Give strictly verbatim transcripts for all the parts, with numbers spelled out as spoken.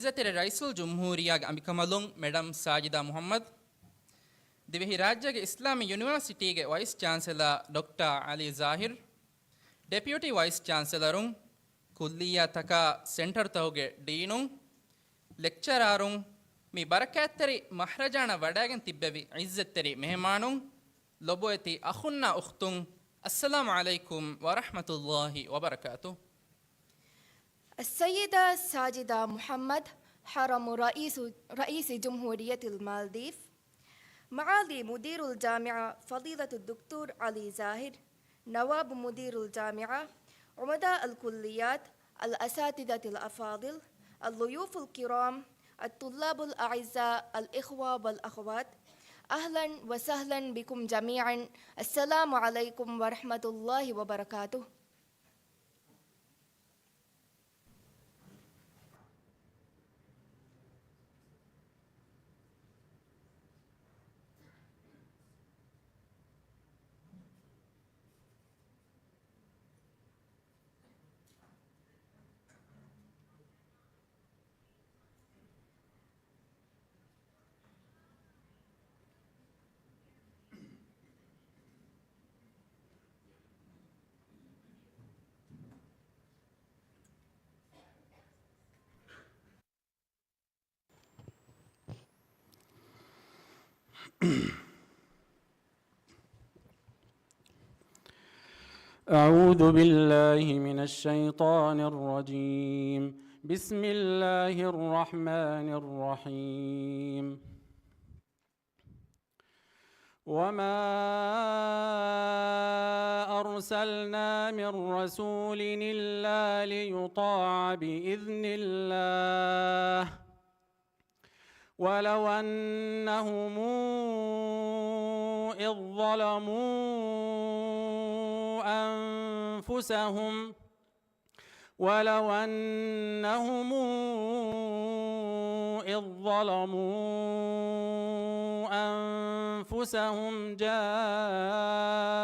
އިއްޒަތްތެރި ރައީސުލްޖުމްހޫރިއްޔާގެ އަނބިކަނބަލުން މެޑަމް ސާޖިދާ މުޙައްމަދު، ދިވެހިރާއްޖޭގެ އިސްލާމީ ޔުނިވަރސިޓީގެ ވައިސް ޗާންސެލަރ ޑޮކްޓަރ ޢަލީ ޒާހިރު، ޑެޕިއުޓީ ވައިސް ޗާންސެލަރުން، ކުއްލިއްޔާތަކާ ސެންޓަރުތަކުގެ ޑީނުން، ލެކްޗަރާރުން، މި ބަރަކާތްތެރި މަހްރަޖާނަށް ވަޑައިގެން ތިއްބެވި އިއްޒަތްތެރި މެހެމާނުން، ލޮބުވެތި އަޚުންނާ އުޚްތުން، އައްސަލާމު ޢަލައިކުމް ވަރަޙްމަތުﷲި ވަބަރަކާތުހު. އައްސައްޔިދާ ސާޖިދާ މުޙައްމަދު، ހަރަމު ރައީސު، ރައީސި ޖުމްހޫރިއްޔަތިލް މާލްދީފް، މަޢާލީ މުދީރުލް ޖާމިޢާ ފަޟީލަތު ދުކްތޫރު ޢަލީ ޒާހިރު، ނަވާބު މުދީރުލް ޖާމިޢާ، ޢުމަދާ އަލް ކުއްލިއްޔާތު، އަލް އަސާތިޛަތިލް އަފާޟިލް، އަލްޟުޔޫފުލް ކިރާމް، އައްޠުއްލާބުލް އަޢިއްޒާ، އަލް އިޚްވާ ވަލް އަޚަވާތު، އަހްލަން ވަސަހްލަން ބިކުމް ޖަމީޢަން، އައްސަލާމު ޢަލައިކުމް ވަރަޙްމަތުﷲި ވަބަރަކާތުހު. أعوذ بالله من الشيطان الرجيم. بسم الله الرحمن الرحيم. وما أرسلنا من رسول إلا ليطاع بإذن الله ولو أنهم إذ ظلموا أنفسهم ولو أنهم إذ ظلموا أنفسهم جاءوك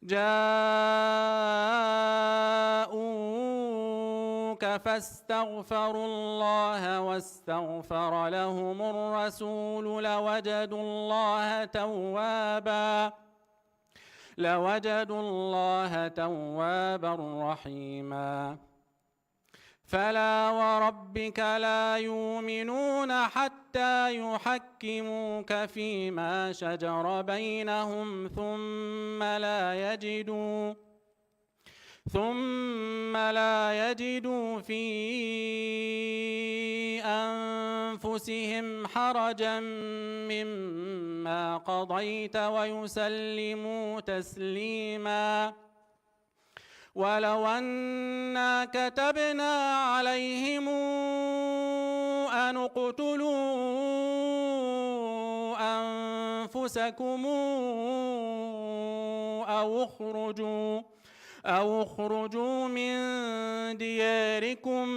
جاءوك فاستغفروا الله واستغفر لهم الرسول لوجدوا الله توابا لوجدوا الله توابا رحيما. فلا وربك لا يؤمنون حتى يحكموك فيما شجر بينهم ثم لا يجدوا ثم لا يجدوا في أنفسهم حرجا مما قضيت ويسلموا تسليما. ولو أنا كتبنا عليهم أن اقتلوا أنفسكم أو اخرجوا أو اخرجوا من دياركم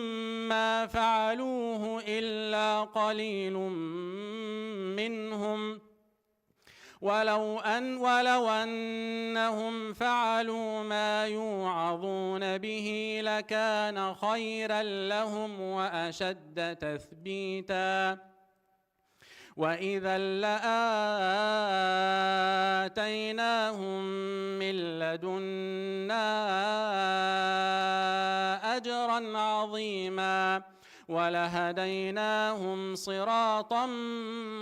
ما فعلوه إلا قليل منهم ولو أن ولو أنهم فعلوا ما يوعظون به لكان خيرا لهم وأشد تثبيتا. وإذا لآتيناهم من لدنا أجرا عظيما ولهديناهم صراطا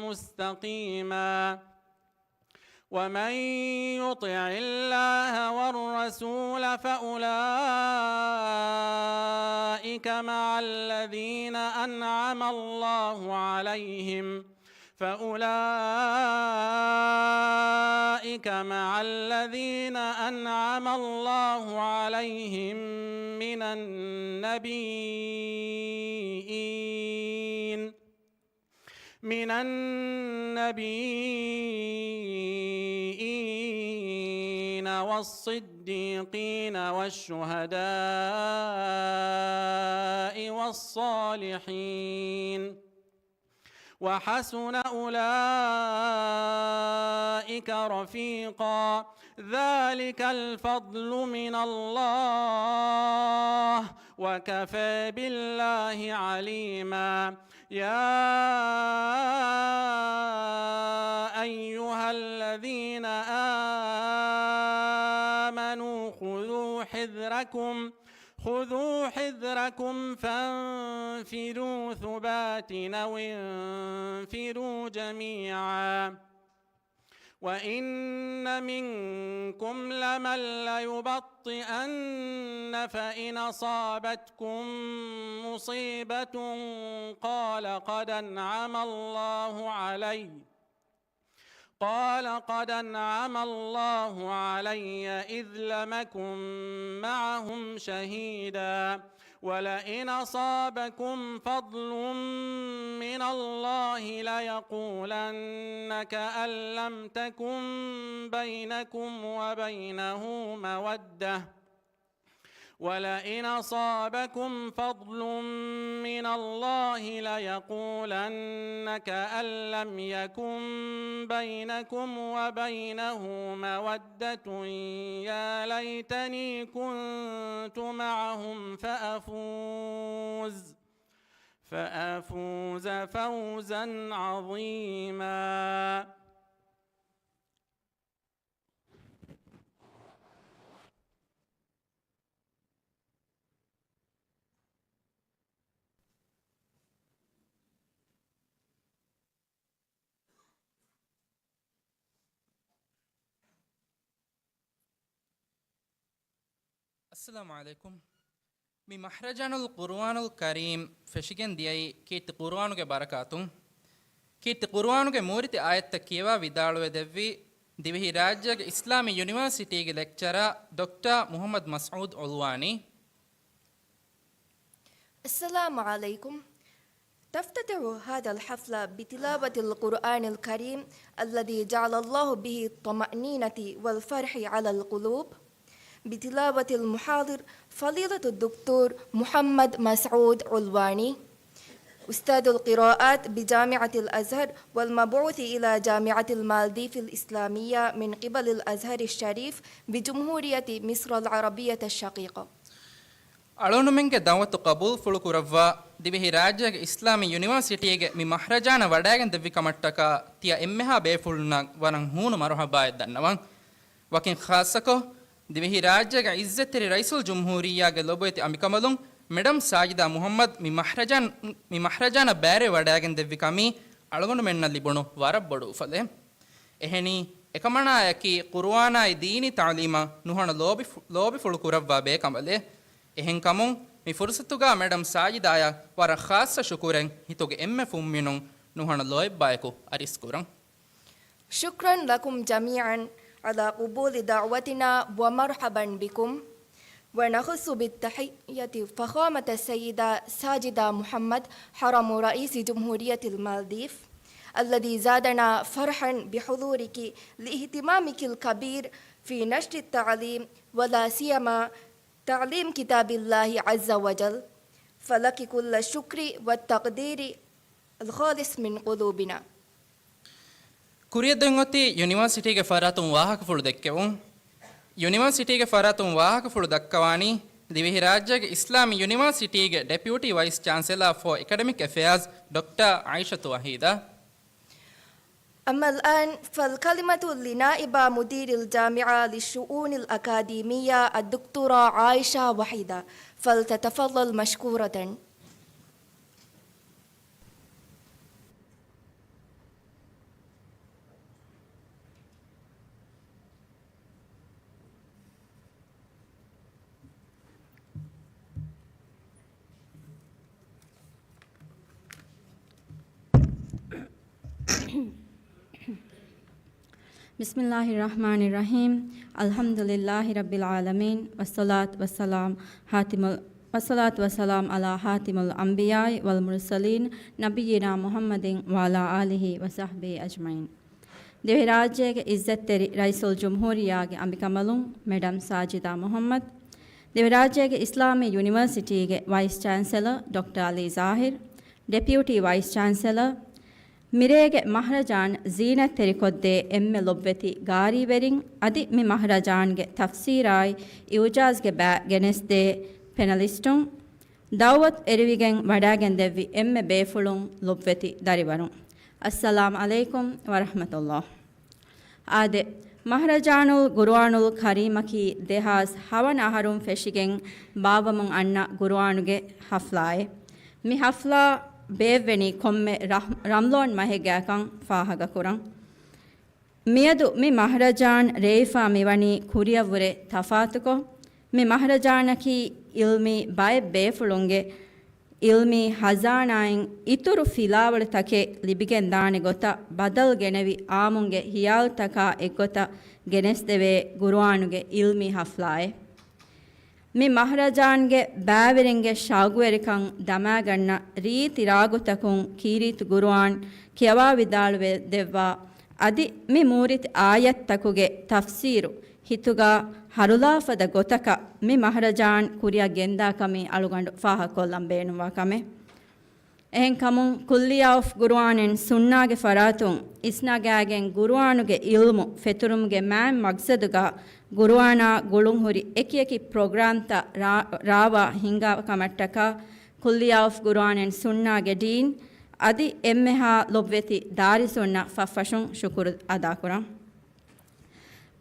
مستقيما. ومن يطع الله والرسول فأولئك مع الذين أنعم الله عليهم فأولئك مع الذين أنعم الله عليهم من النبيين من النبيين والصديقين والشهداء والصالحين وحسن أولئك رفيقا. ذلك الفضل من الله وكفى بالله عليما. يا أيها الذين آمنوا خذوا حذركم، خذوا حذركم فانفروا ثبات أو انفروا جميعا. وإن منكم لمن ليبطئن فإن أصابتكم مصيبة قال قد أنعم الله علي، قال قد أنعم الله علي إذ لم أكن معهم شهيدا ولئن أصابكم فضل من الله ليقولن كأن لم تكن بينكم وبينه مودة، ولئن أصابكم فضل من الله ليقولن كأن لم يكن بينكم وبينه مودة، يا ليتني كنت معهم فأفوز، فأفوز فوزا عظيما. އައްސަލާމު ޢަލައިކުމް. މި މަހްރަޖާނުލް ޤުރުއާނުލް ކަރީމް ފެށިގެން ދިޔައީ ކީރިތި ޤުރުއާނުގެ ބަރަކާތުން. ކީރިތި ޤުރުއާނުގެ މޫރިތި އާޔަތްތައް ކިޔަވާ ވިދާޅުވެ ދެއްވީ ދިވެހިރާއްޖޭގެ އިސްލާމީ ޔުނިވާސިޓީގެ ލެކްޗަރާ ޑޮކްޓަރ މުޙައްމަދު މަސްޢޫދު ޢުލްވާނީ. السلام عليكم. تفتتح هذا الحفل بتلاوة القرآن الكريم الذي جعل الله به الطمأنينة والفرح على القلوب بتلاوة المحاضر فضيلة الدكتور محمد مسعود علواني، أستاذ القراءات بجامعة الأزهر والمبعوث إلى جامعة المالديف الإسلامية من قبل الأزهر الشريف بجمهورية مصر العربية الشقيقة. އަޅުގަނޑުމެންގެ ދަޢުވަތު ޤަބޫލުފުޅު ކުރައްވާ، ދިވެހިރާއްޖޭގެ އިސްލާމީ ޔުނިވާސިޓީގެ މި މަހްރަޖާނަށް ވަޑައިގެން ދެއްވި ކަމަށްޓަކާ ތިޔަ އެންމެހާ ބޭފުޅުންނަށް ވަރަށް ހޫނު މަރުޙަބާއެއް ދަންނަވަން. ވަކިން ޚާއްޞަކޮށް، ދިވެހިރާއްޖޭގެ ޢިއްޒަތްތެރި ރައީސުލްޖުމްހޫރިއްޔާގެ ލޮބުވެތި އަނބިކަނބަލުން މެޑަމް ސާޖިދާ މުޙައްމަދު މި މަހްރަޖާން، މި މަހްރަޖާނަށް ބައިވެރިވެ ވަޑައިގެން ދެއްވި ކަމީ އަޅުގަނޑުމެންނަށް ލިބުނު ވަރަށް ބޮޑު އުފަލެއް. އެހެނީ، އެކަމަނާއަކީ ޤުރުއާނާއި ދީނީ ތަޢުލީމަށް ނުހަނު ލޯބިފު-، ލޯބިފުޅު ކުރައްވާ ބޭކަނބަލެއް. އެހެންކަމުން، މި ފުރުޞަތުގަ މެޑަމް ސާޖިދާއަށް ވަރަށް ޚާއްޞަ ޝުކުރެއް ހިތުގެ އެންމެ ފުންމިނުން ނުހަނު ލޯތްބާއެކު އަރިސްކުރަން. شكرا لكم جميعا على قبول دعوتنا ومرحبا بكم. ونخص بالتحية فخامة السيدة ساجدة محمد حرم رئيس جمهورية المالديف، الذي زادنا فرحا بحضورك لاهتمامك الكبير في نشر التعليم، ولا سيما تعليم كتاب الله عز وجل، فلك كل الشكر والتقدير الخالص من قلوبنا. ކުރިއަށް ދެން އޮތީ ޔުނިވާސިޓީގެ ފަރާތުން ވާހަކަފުޅު ދެއްކެވުން. ޔުނިވާސިޓީގެ ފަރާތުން ވާހަކަފުޅު ދައްކަވާނީ، ދިވެހިރާއްޖޭގެ އިސްލާމީ ޔުނިވާސިޓީގެ ޑެޕިއުޓީ ވައިސް ޗާންސެލާ ފޯ އެކަޑެމިކް އެފެއާޒް ޑޮކްޓަރ ޢާއިޝަތު ވަޙީދާ. أما الآن فالكلمة لنائبة مدير الجامعة للشؤون الأكاديمية الدكتورة عائشة وحيدة، فلتتفضل مشكورة. بسم الله الرحمن الرحيم. الحمد لله رب العالمين. والصلاة والسلام خاتم ال-، والصلاة والسلام على خاتم الأنبياء والمرسلين نبينا محمد وعلى آله وصحبه أجمعين. ދިވެހިރާއްޖޭގެ އިއްޒަތްތެރި ރައީސުލްޖުމްހޫރިއްޔާގެ އަނބިކަނބަލުން މެޑަމް ސާޖިދާ މުޙައްމަދު، ދިވެހިރާއްޖޭގެ އިސްލާމީ ޔުނިވާސިޓީގެ ވައިސް ޗާންސެލަރ ޑޮކްޓަރ ޢަލީ ޒާހިރު، ޑެޕިއުޓީ ވައިސް ޗާންސެލަރ، މިރޭގެ މަހްރަޖާން ޒީނަތްތެރިކޮށްދޭ އެންމެ ލޮބުވެތި ގާރީވެރިން، އަދި މި މަހްރަޖާންގެ ތަފްސީރާއި އިޢުޒާޒްގެ ބައި ގެނެސްދޭ ޕެނަލިސްޓުން، ދަޢުވަތު އެރިވިގެން ވަޑައިގެން ދެއްވި އެންމެ ބޭފުޅުން ލޮބުވެތި ދަރިވަރުން. އައްސަލާމް ޢަލައިކުމް ވަރަޙްމަތުﷲ. އާދެ، މަހްރަޖާނުލް ޤުރުއާނުލް ކަރީމަކީ ދެހާސް ހަވަނަ އަހަރުން ފެށިގެން ބާއްވަމުން އަންނަ ޤުރުއާނުގެ ޙަފްލާއެއް. މި ޙަފްލާ ބޭއްވެނީ ކޮންމެ ރަޙް-، ރަމްޟާން މަހެއްގާކަން ފާހަގަކުރަން. މިއަދު މި މަހްރަޖާން ރޭވިފާ މިވަނީ ކުރިއަށްވުރެ ތަފާތުކޮށް، މި މަހްރަޖާނަކީ ޢިލްމީ ބައެއް ބޭފުޅުންގެ ޢިލްމީ ޚަޒާނާއިން އިތުރު ފިލާވަޅުތަކެއް ލިބިގެންދާނެ ގޮތަށް ބަދަލު ގެނެވި ޢާއްމުންގެ ޚިޔާލުތަކާ އެއްގޮތަށް ގެނެސްދެވޭ ޤުރުއާނުގެ ޢިލްމީ ޙަފްލާއެއް. މި މަހްރަޖާންގެ ބައިވެރިންގެ ޝައުގުވެރިކަން ދަމާގަންނަ ރީތި ރާގުތަކުން ކީރިތި ޤުރުއާން ކިޔަވާ ވިދާޅުވެ ދެއްވާ، އަދި މި މޫރިތި އާޔަތްތަކުގެ ތަފްސީރު ހިތުގަ ހަރުލާފަދަ ގޮތަކަށް މި މަހްރަޖާން ކުރިއަށް ގެންދާކަމީ އަޅުގަނޑު ފާހަގަކޮށްލަން ބޭނުންވާ ކަމެއް. އެހެންކަމުން، ކުއްލިއްޔާ އޮފް ޤުރުއާން އެންޑް ސުންނާގެ ފަރާތުން އިސްނަގާގެން ޤުރުއާނުގެ ޢިލްމު ފެތުރުމުގެ މާތް މަގްސަދުގަ ޤުރުއާނާ ގުޅުންހުރި އެކިއެކި ޕްރޮގްރާމްތައް ރާ-، ރާވާ ހިންގާ ކަމަށްޓަކާ، ކުއްލިއްޔާ އޮފް ޤުރުއާން އެންޑް ސުންނާގެ ޑީން އަދި އެންމެހާ ލޮބުވެތި ދާރިސުންނަށް ފަށްފަށުން ޝުކުރު އަދާކުރަން.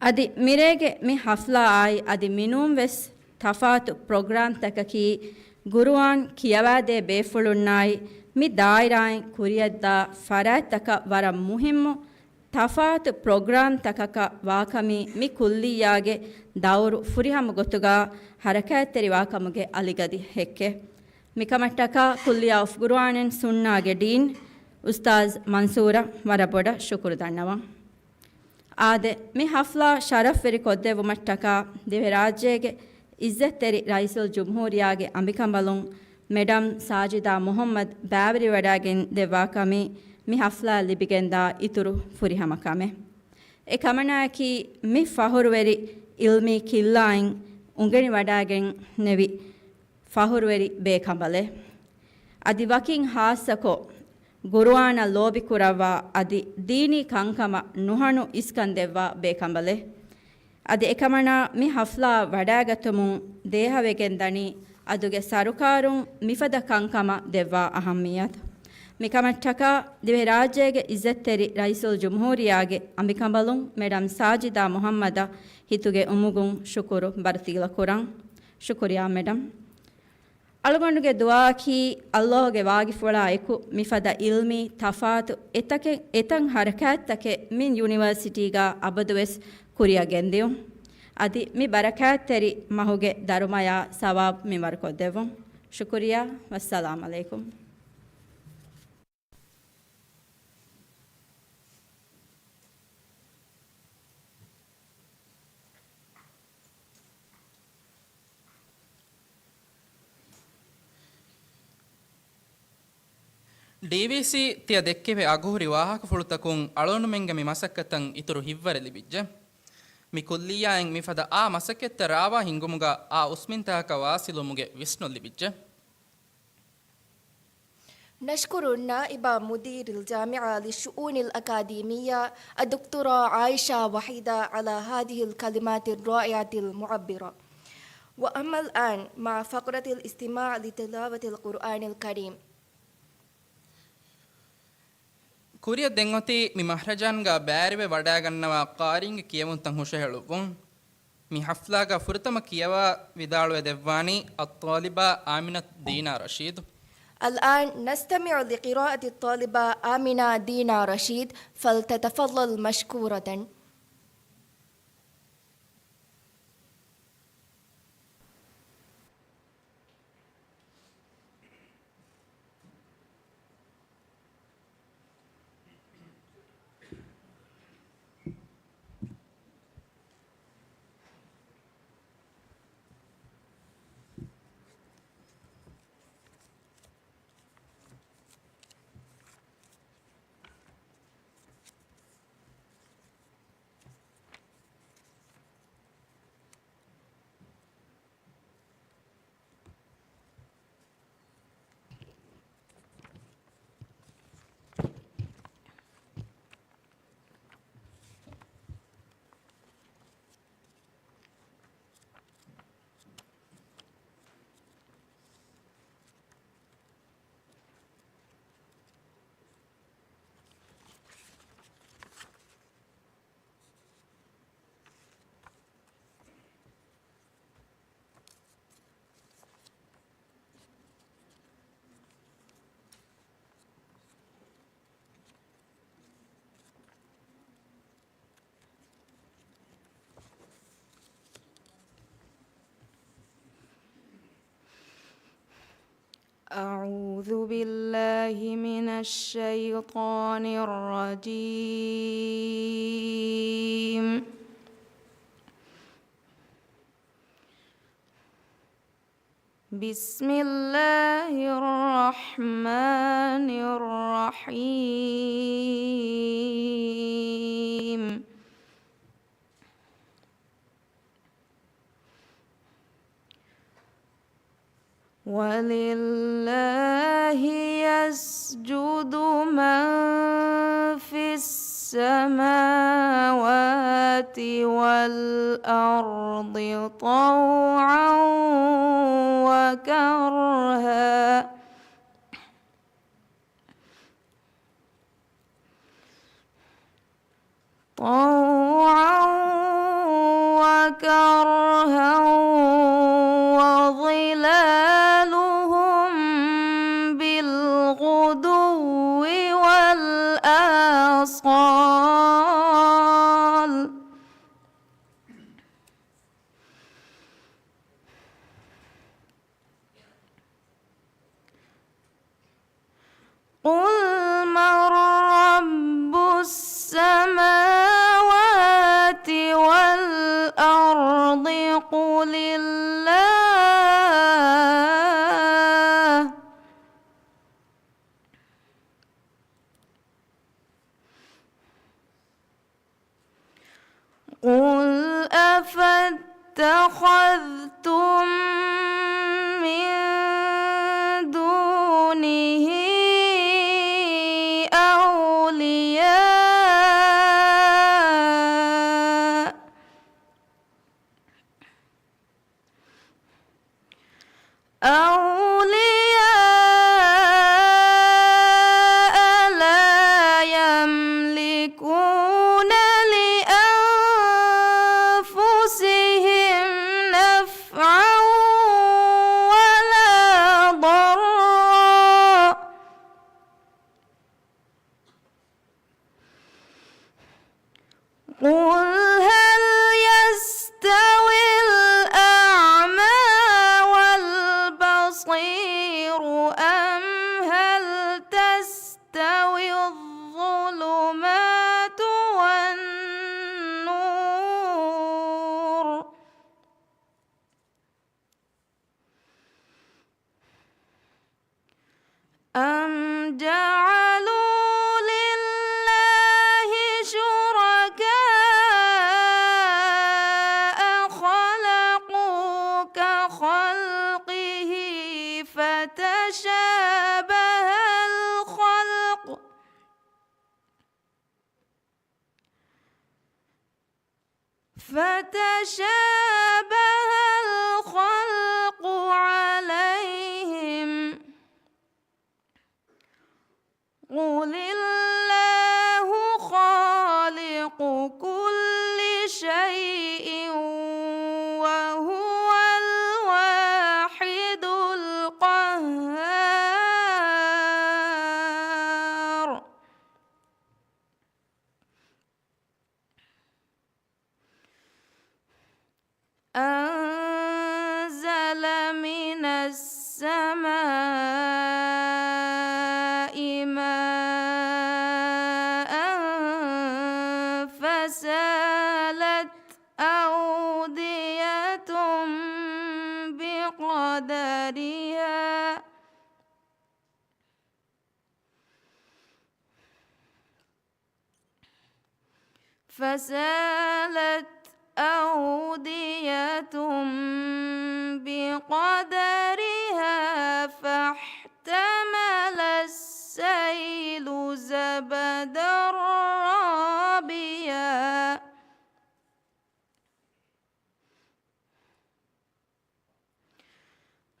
އަދި މިރޭގެ މި ޙަފްލާއާއި އަދި މިނޫންވެސް ތަފާތު ޕްރޮގްރާމްތަކަކީ ޤުރުއާން ކިޔަވާދޭ ބޭފުޅުންނާއި މި ދާއިރާއިން ކުރިއަށްދާ ފަރާތްތަކަށް ވަރަށް މުހިއްމު ތަފާތު ޕްރޮގްރާމްތަކަކަށް ވާކަމީ މި ކުއްލިއްޔާގެ ދައުރު ފުރިހަމަ ގޮތުގަ ޙަރަކާތްތެރިވާކަމުގެ އަލިގަދަ ހެއްކެއް. މިކަމަށްޓަކާ ކުއްލިއްޔާ އޮފް ޤުރުއާން އެންޑް ސުންނާގެ ޑީން އުސްތާޛް މަންސޫރަށް ވަރަށް ބޮޑަށް ޝުކުރު ދަންނަވަން. އާދެ، މި ޙަފްލާ ޝަރަފްވެރި ކޮށްދެއްވުމަށްޓަކާ ދިވެހިރާއްޖޭގެ އިއްޒަތްތެރި ރައީސުލްޖުމްހޫރިއްޔާގެ އަނބިކަނބަލުން މެޑަމް ސާޖިދާ މުޙައްމަދު ބައިވެރިވެވަޑައިގެން ދެއްވާކަމީ މި ޙަފްލާއަށް ލިބިގެންދާ އިތުރު ފުރިހަމަ ކަމެއް. އެ ކަމަނާއަކީ މި ފަޚުރުވެރި ޢިލްމީ ކިއްލާއިން އުނގެނިވަޑައިގެންނެވި ފަޚުރުވެރި ބޭކަނބަލެއް. އަދި ވަކިން ޚާއްޞަކޮށް، ޤުރުއާނަށް ލޯބިކުރައްވާ އަދި ދީނީ ކަންކަމަށް ނުހަނު އިސްކަން ދެއްވާ ބޭކަނބަލެއް. އަދި އެކަމަނާ މި ޙަފްލާ ވަޑައިގަތުމުން ދޭހަވެގެން ދަނީ އަދުގެ ސަރުކާރުން މިފަދަ ކަންކަމަށް ދެއްވާ އަހައްމިއްޔަތު. މިކަމަށްޓަކާ ދިވެހިރާއްޖޭގެ އިއްޒަތްތެރި ރައީސުލްޖުމްހޫރިއްޔާގެ އަނބިކަނބަލުން މެޑަމް ސާޖިދާ މުޙައްމަދަށް ހިތުގެ އުމުގުން ޝުކުރު ބަރުތިލަކުރަން. ޝުކުރިއްޔާ މެޑަމް. އަޅުގަނޑުގެ ދުޢާއަކީ، ﷲ ގެ ވާގިފުޅާ އެކު މިފަދަ ޢިލްމީ ތަފާތު އެތަކެއް، އެތައް ޙަރަކާތްތަކެއް މި ޔުނިވަރސިޓީގަ އަބަދުވެސް ކުރިއަށް ގެންދިޔުން. އަދި މި ބަރަކާތްތެރި މަހުގެ ދަރުމަޔާ ސަވާބު މިންވަރުކޮށްދެއްވުން. ޝުކުރިއްޔާ. ވައްސަލާމް ޢަލައިކުމް. ޑީވީސީ ތިޔަ ދެއްކެވި އަގުހުރި ވާހަކަފުޅުތަކުން އަޅުގަނޑުމެންގެ މި މަސައްކަތަށް އިތުރު ހިތްވަރެއް ލިބިއްޖެ. މި ކުއްލިއްޔާއިން މިފަދަ އާ މަސައްކަތްތައް ރާވާ ހިންގުމުގަ އާ އުސްމިންތާކަށް ވާސިލުވުމުގެ ވިސްނުން ލިބިއްޖެ. نشكر نائب مدير الجامعة للشؤون الأكاديمية الدكتورة عائشة وحيدة على هذه الكلمات الرائعة المعبرة. وأما الآن مع فقرة الاستماع لتلاوة القرآن الكريم. ކުރިއަށް ދެން އޮތީ މި މަހްރަޖާންގަ ބައިވެރިވެ ވަޑައިގަންނަވާ ޤާރީންގެ ކިޔެވުންތައް ހުށަހެޅުއްވުން. މި ޙަފްލާގަ ފުރަތަމަ ކިޔަވާ ވިދާޅުވެ ދެއްވާނީ އައްޠާލިބާ އާމިނަތު ދީނާ ރަޝީދު. الآن نستمع لقراءة الطالبة آمنة دينا رشيد، فلتتفضل مشكورة. أعوذ بالله من الشيطان الرجيم. بسم الله الرحمن الرحيم. ولله يسجد من في السماوات والأرض طوعا وكرها، طوعا وكرها وظلالهم بالغدو والآصال. قل من رب السماوات والأرض؟ قل الله. قل أفاتخذتم من دونه أولياء أولياء لا يملكون لأنفسهم نفعا ولا ضرا. قل هل يستوي الأعمى والبصير أم هل تستوي الظلمات والنور؟ أم جعلوا لله شركاء خلقوا كخلقه فتشابه الخلق، فتشابه الخلق عليهم، قل الله خالق كل شيء وهو الواحد القهار. أنزل من السماء ماء فسالت أودية بقدرها، فسالت أودية بقدرها فاحتمل السيل زبدا رابيا.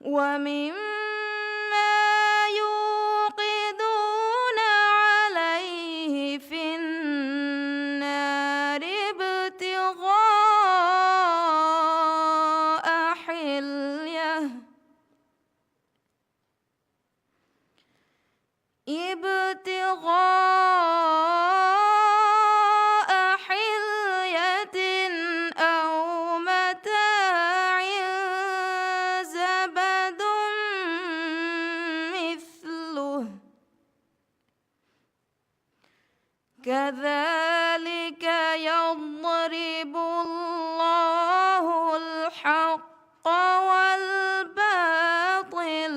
ومما يوقدون عليه في النار ابتغاء حلية، ابتغاء حلية أو متاع زبد كذلك يضرب الله الحق والباطل،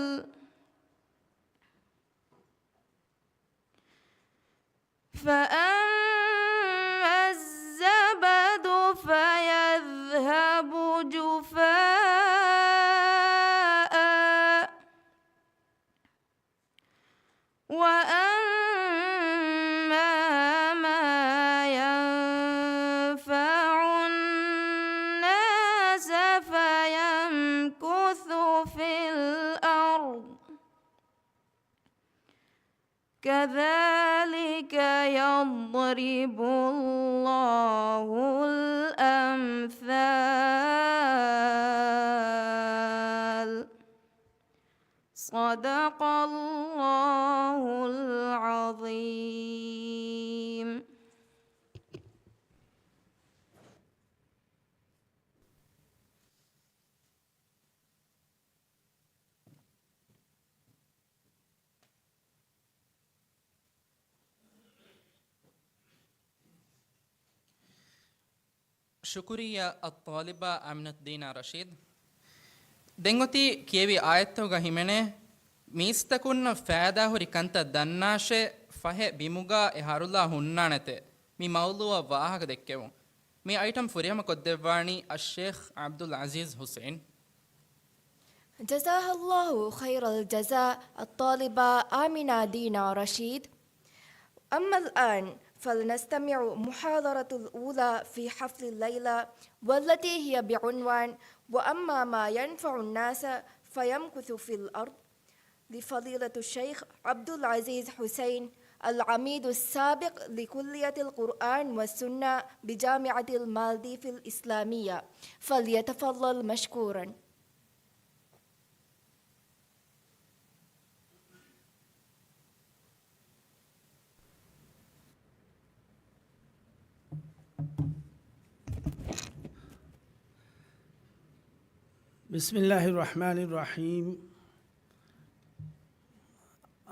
فأما الزبد فيذهب جفاء، وأما ما ينفع الناس فيمكث في الأرض، كذلك يضرب الله الأمثال. صدق الله العظيم. ޝުކުރިއްޔާ އައްޠާލިބާ އާމިނަތު ދީނާ ރަޝީދު. ދެން އޮތީ ކިޔެވި އާޔަތްތަކުގަ ހިމެނޭ، މީސްތަކުންނަށް ފައިދާހުރި ކަންތައް ދަންނާށޭ، ފަހެ ބިމުގަ އެ ހަރުލާ ހުންނާނެތޭ. މި މައުޟޫއަށް ވާހަކަ ދެއްކެވުން. މި އައިޓަމް ފުރިހަމަ ކޮށްދެއްވާނީ އައްޝޭޚް ޢަބްދުލް ޢަޒީޒް ޙުސައިން. جزاها الله خير الجزاء الطالبة آمنة دينا رشيد. أما الآن فلنستمع محاضرة الأولى في حفل الليلة، والتي هي بعنوان: وأما ما ينفع الناس فيمكث في الأرض، لفضيلة الشيخ عبد العزيز حسين، العميد السابق لكلية القرآن والسنة بجامعة المالديف الإسلامية، فليتفضل مشكورا. بسم الله الرحمن الرحيم.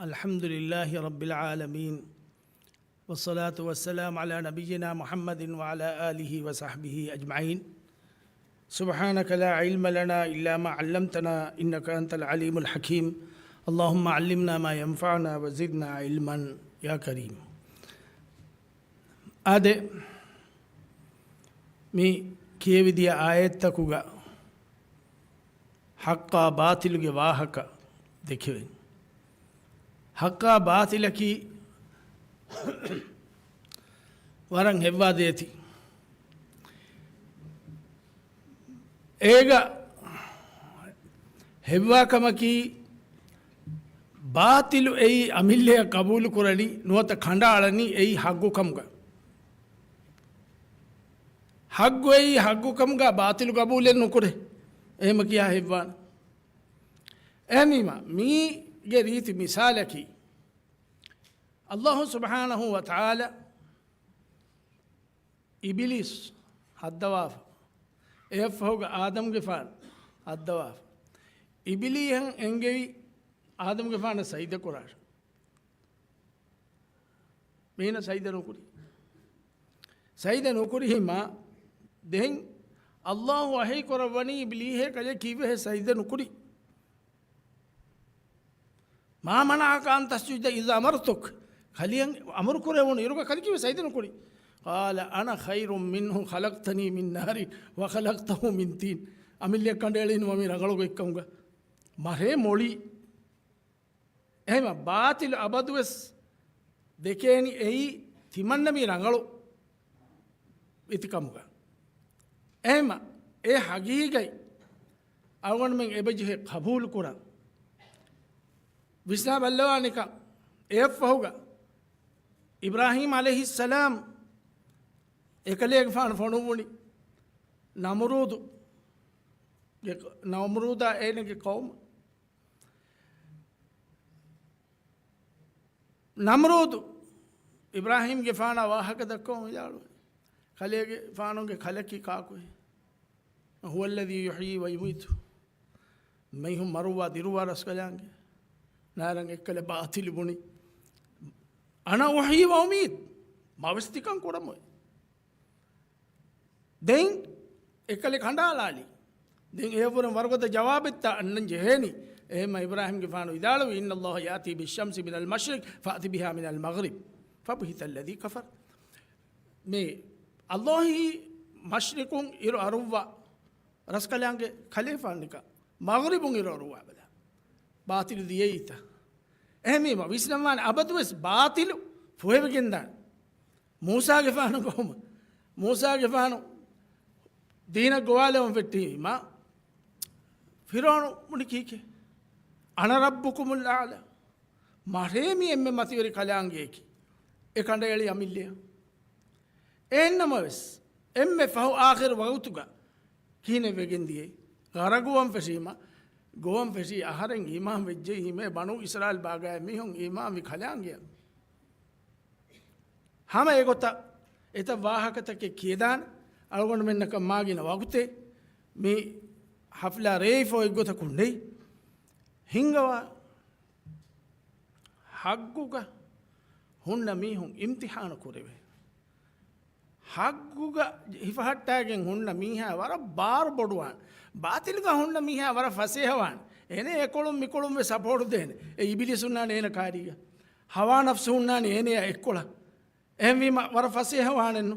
الحمد لله رب العالمين، والصلاة والسلام على نبينا محمد وعلى آله وصحبه أجمعين. سبحانك لا علم لنا إلا ما علمتنا إنك أنت العليم الحكيم. اللهم علمنا ما ينفعنا وزدنا علما يا كريم. އާދެ، މި ކިޔެވިދިޔަ އާޔަތްތަކުގަ ޙައްޤާ ބާޠިލުގެ ވާހަކަ ދެކެވެން. ޙައްޤާ ބާޠިލަކީ ވަރަށް ހެއްވާ ދޭތި. އޭގަ ހެއްވާ ކަމަކީ، ބާޠިލު އެއީ އަމިއްލަޔަށް ޤަބޫލު ކުރަނީ، ނުވަތަ ކަނޑައަޅަނީ އެއީ ޙައްޤު ކަމުގަ. ޙައްޤު އެއީ ޙައްޤު ކަމުގަ، ބާޠިލު ޤަބޫލެއް ނުކުރޭ. އެހެމަ ކިޔާ ހެއްވާނެ. އެހެންވީމަ، މީގެ ރީތި މިސާލަކީ، ﷲ ސުބްޙާނަހޫ ވަތަޢާލާ އިބިލީސް ހައްދަވާފަ. އެއަށްފަހުގަ އާދަމްގެފާނު ހައްދަވާފަ. އިބިލީހަށް އެންގެވި އާދަމްގެފާނަށް ސަޖިދަ ކުރާށޭ. މީނަ ސަޖިދަ ނުކުރި. ސަޖިދަ ނުކުރިހީމާ ދެން ﷲ ވަޙީ ކުރައްވަނީ އިބިލީހޭ ކަލޭ ކީއްވެހޭ ސަޖިދަ ނުކުރީ؟ ما منعك أن تسجد إذ أمرتك. ކަލެއަށް އަމުރު ކުރެވުނު އިރުގަ ކަލެ ކީއްވެ ސަޖިދަ ނުކުރީ؟ قال أنا خير منه خلقتني من نار وخلقته من طين. އަމިއްލައަށް ކަނޑައެޅީނު މަ މި ރަނގަޅު ގޮތްކަމުގަ. މަރޭ މޮޅީ. އެހެމަ ބާޠިލު އަބަދުވެސް ދެކޭނީ އެއީ ތިމަންނަ މީ ރަނގަޅު ވިތިކަމުގަ. އެހެމަ އެ ހަގީގަތް އަޅުގަނޑުމެން އެބަޖެހޭ ޤަބޫލު ކުރަން. ވިސްނާ ބައްލަވާނެކަން އެއަށްފަހުގަ އިބްރާހީމް ޢަލައިހިއްސަލާމް އެކަލޭގެފާނު ފޮނުއްވުނީ ނަމުރޫދު ގެ، ނަމުރޫދާ އޭނަގެ ޤައުމަށް. ނަމްރޫދު އިބްރާހީމްގެފާނާ ވާހަކަ ދައްކަވަން ވިދާޅުވި، ކަލޭގެފާނުގެ ކަލަކީ ކާކުހޭ؟ هو الذي يحيي ويميت. މީހުން މަރުއްވާ ދިރުއްވާ ރަސްކަލާނގެ. ނާރަން އެއްކަލަ ބާޠިލު ބުނި، أنا أحيي وأميت. މަވެސް ތިކަން ކުރަމު. ދެން އެކަލެ ކަނޑާލާލި. ދެން އެއަށްވުރެން ވަރުގަދަ ޖަވާބެއްތަ އަންނަން ޖެހޭނީ. އެހެންމަ އިބްރާހިމްގެފާނު ވިދާޅުވީ، إن الله يأتي بالشمس من المشرق فأت بها من المغرب فبهت الذي كفر. މި ﷲ މަޝްރިޤުން އިރު އަރުއްވާ ރަސްކަލާނގެ ކަލޭފާނު ނިކަ މަޣްރިބުން އިރު އަރުއްވާ ބަލާ. ބާޠިލު ދިޔައީތަ؟ އެހެންވީމަ ވިސްނަންވާނެ އަބަދުވެސް ބާޠިލު ފޮހެވިގެންދާނެ. މޫސާގެފާނު ގޮވުމަށް، މޫސާގެފާނު ދީނަށް ގޮވާލަމުން ފެއްޓީމަ، ފިރުޢައުނު ބުނި ކީކޭ؟ أنا ربكم الأعلى. މަށޭ މި އެންމެ މަތިވެރި ކަލާނގެއަކީ. އެ ކަނޑައެޅި އަމިއްލަޔަށް. އެހެންނަމަވެސް، އެންމެ ފަހު އާޚިރު ވަގުތުގަ ކިހިނެއް ވެގެން ދިޔައީ؟ ޣަރަޤުވަން ފެށީމަ، ގޮވަން ފެށީ އަހަރެން އީމާން ވެއްޖެއީމޭ، ބަނޫ އިސްރާއީލް ބާގާއި މީހުން އީމާންވި ކަލާނގެއަށް. ހަމަ އެގޮތަށް އެތައް ވާހަކަތަކެއް ކިޔަދާނެ، އަޅުގަނޑުމެންނަކަށް މާގިނަ ވަގުތެއް މި ޙަފްލާ ރޭވިފަ އޮތްގޮތަކުން ނެތް. ހިންގަވާ ޙައްޤުގަ ހުންނަ މީހުން އިމްތިޙާނު ކުރެވޭ. ޙައްޤުގަ ހިފަހައްޓާގެން ހުންނަ މީހާ ވަރަށް ބާރު ބޮޑުވާނެ. ބާޠިލުގަ ހުންނަ މީހާ ވަރަށް ފަސޭހަވާނެ. އޭނަ އެކޮޅުން މިކޮޅުން ވެސް ސަޕޯޓު ދޭނެ. އެ އިބިލީސް ހުންނާނެ އޭނަ ކާރީގަ. ހަވާ ނަފްސު ހުންނާނެ އޭނަޔާ އެއްކޮޅަށް. އެހެންވީމަ ވަރަށް ފަސޭހަވާނެއްނު.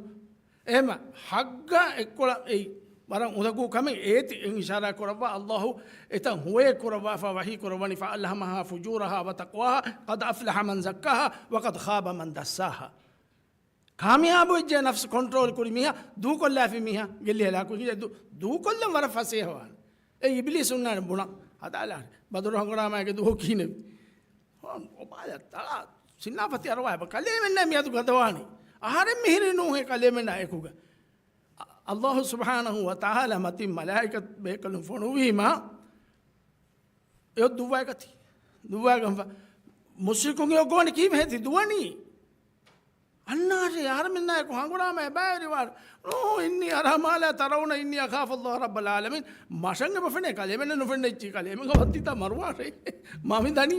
އެހެންމަ ޙައްޤާ އެއްކޮޅަށް އެއީ ވަރަށް އުނދަގޫ ކަމެއް. އޭތި އިޝާރާ ކުރައްވާ ﷲ އެތަން ހުވަޔެއް ކުރައްވާފަ ވަޙީ ކުރައްވަނީ، فألهمها فجورها وتقواها قد أفلح من زكاها وقد خاب من دساها. ކާމިޔާބުވެއްޖެ ނަފްސު ކޮންޓްރޯލް ކުރި މީހާ، ދޫކޮށްލާފި މީހާ ގެއްލި ހަލާކު. ދޫ-، ދޫކޮށްލަން ވަރަށް ފަސޭހަވާނެ. އެ އިބިލީސް ހުންނާނެ ބުނަން. ހަދާލާ ބަދުރު ހަނގުރާމާގެ ދުވަހު ކިހިނެއް؟ އޮބާލަ ތަޅާ ސިންނާފަތި އަރުވާ ކަލޭމެންނާ މިއަދު ގަދަވާނީ. އަހަރެން މިހިރީ ނޫހޭ ކަލޭމެންނާ އެކުގަ. އަ-، ﷲ ސުބްޙާނަހޫ ވަތަޢާލާ މަތިން މަލާއިކަތް ބޭކަލުން ފޮނުވީމާ، އެއޮތް ދުއްވާ އެކަތި. ދުއްވާގަންފަ. މުޝްރިކުން އެއޮށް ގޮވަނީ ކީއްވެ ހެތި ދުވަނީ؟ އަންނާށޭ އަހަރެމެންނާއެކު ހަނގުރާމަ އެބައިވެރިވާނެ. ނޫ، إني أرى ما لا ترون إني أخاف الله رب العالمين. މަށަށް އެބަ ފެނޭ ކަލޭމެންނަށް ނުފެންނަ އެއްޗި ކަލޭމެންގެ ވައްތިތާ މަރުވާށޭ. މާ މި ދަނީ.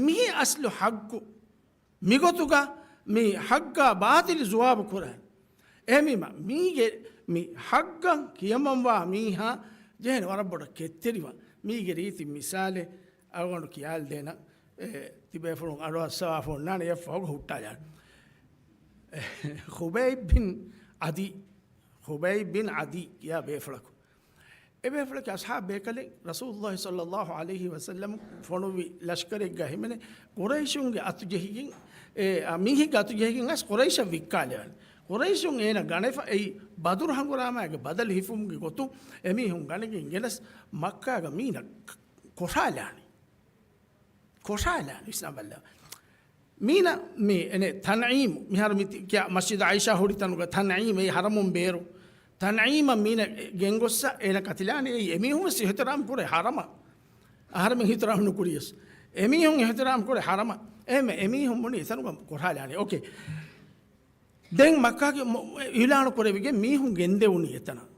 މި އަސްލު ޙައްޤު. މިގޮތުގަ މި ޙައްޤާ ބާޠިލު ޒުވާބު ކުރާނެ. އެހެންވީމަ، މީގެ މި ޙައްޤަށް ކިޔަމަންވާ މީހާ ޖެހޭނެ ވަރަށް ބޮޑަށް ކެތްތެރިވާން. މީގެ ރީތި މިސާލެއް އަޅުގަނޑު ކިޔާލަދޭނަން. އެ، ތިބޭފުޅުން އަޑުއައްސަވާފަ އޮންނާނެ އެއަށްފަހުގަ ހުއްޓާލާނެ. އެ، ޚުބައިބް ބިން ޢަދީ، ޚުބައިބް ބިން ޢަދީ ކިޔާ ބޭފުޅަކު. އެބޭފުޅަކީ އަޞްޙާބު ބޭކަލެއް، ރަސޫލުﷲ ޞައްލަﷲ ޢަލައިހި ވަސައްލަމަ ފޮނުއްވި ލަޝްކަރެއްގަ ހިމެނޭ ޤުރައިޝުންގެ އަތުޖެހިގެން، އެ، އަ، މީހެއްގެ އަތުޖެހިގެން އައިސް ޤުރައިޝަށް ވިއްކާލެވޭނެ. ޤުރައިޝުން އޭނަ ގަނެފަ އެއީ ބަދުރު ހަނގުރާމާގެ ބަދަލު ހިފުމުގެ ގޮތުން އެމީހުން ގަނެގެން ގެނަސް މައްކާގަ މީނަ ކޮށާލާނެ. ކޮށާލާނެ ވިސްނާބަލަ. މީނަ މި އެނެ ތަންޢީމު، މިހާރު މި ތި-، ކިޔާ މަސްޖިދު ޢާއިޝާ ހުރި ތަނުގަ ތަންޢީމް އެއީ ޙަރަމުން ބޭރު. ތަންޢީމަށް މީނަ ގެންގޮއްސަ އޭނަ ކަތިލާނެ އެއީ އެމީހުން ވެސް އިޙްތިރާމް ކުރޭ ޙަރަމަށް. އަހަރެމެން އިޙްތިރާމް ނުކުރިޔަސް. އެމީހުން އިޙްތިރާމް ކުރޭ ޙަރަމަށް. އެހެންވެ އެމީހުން ބުނި އެތަނުގަ ކޮށާލާނެ. އޯކޭ. ދެން މައްކާގެ މު-، އިޢުލާނު ކުރެވިގެން މީހުން ގެންދެވުނީ އެތަނަށް.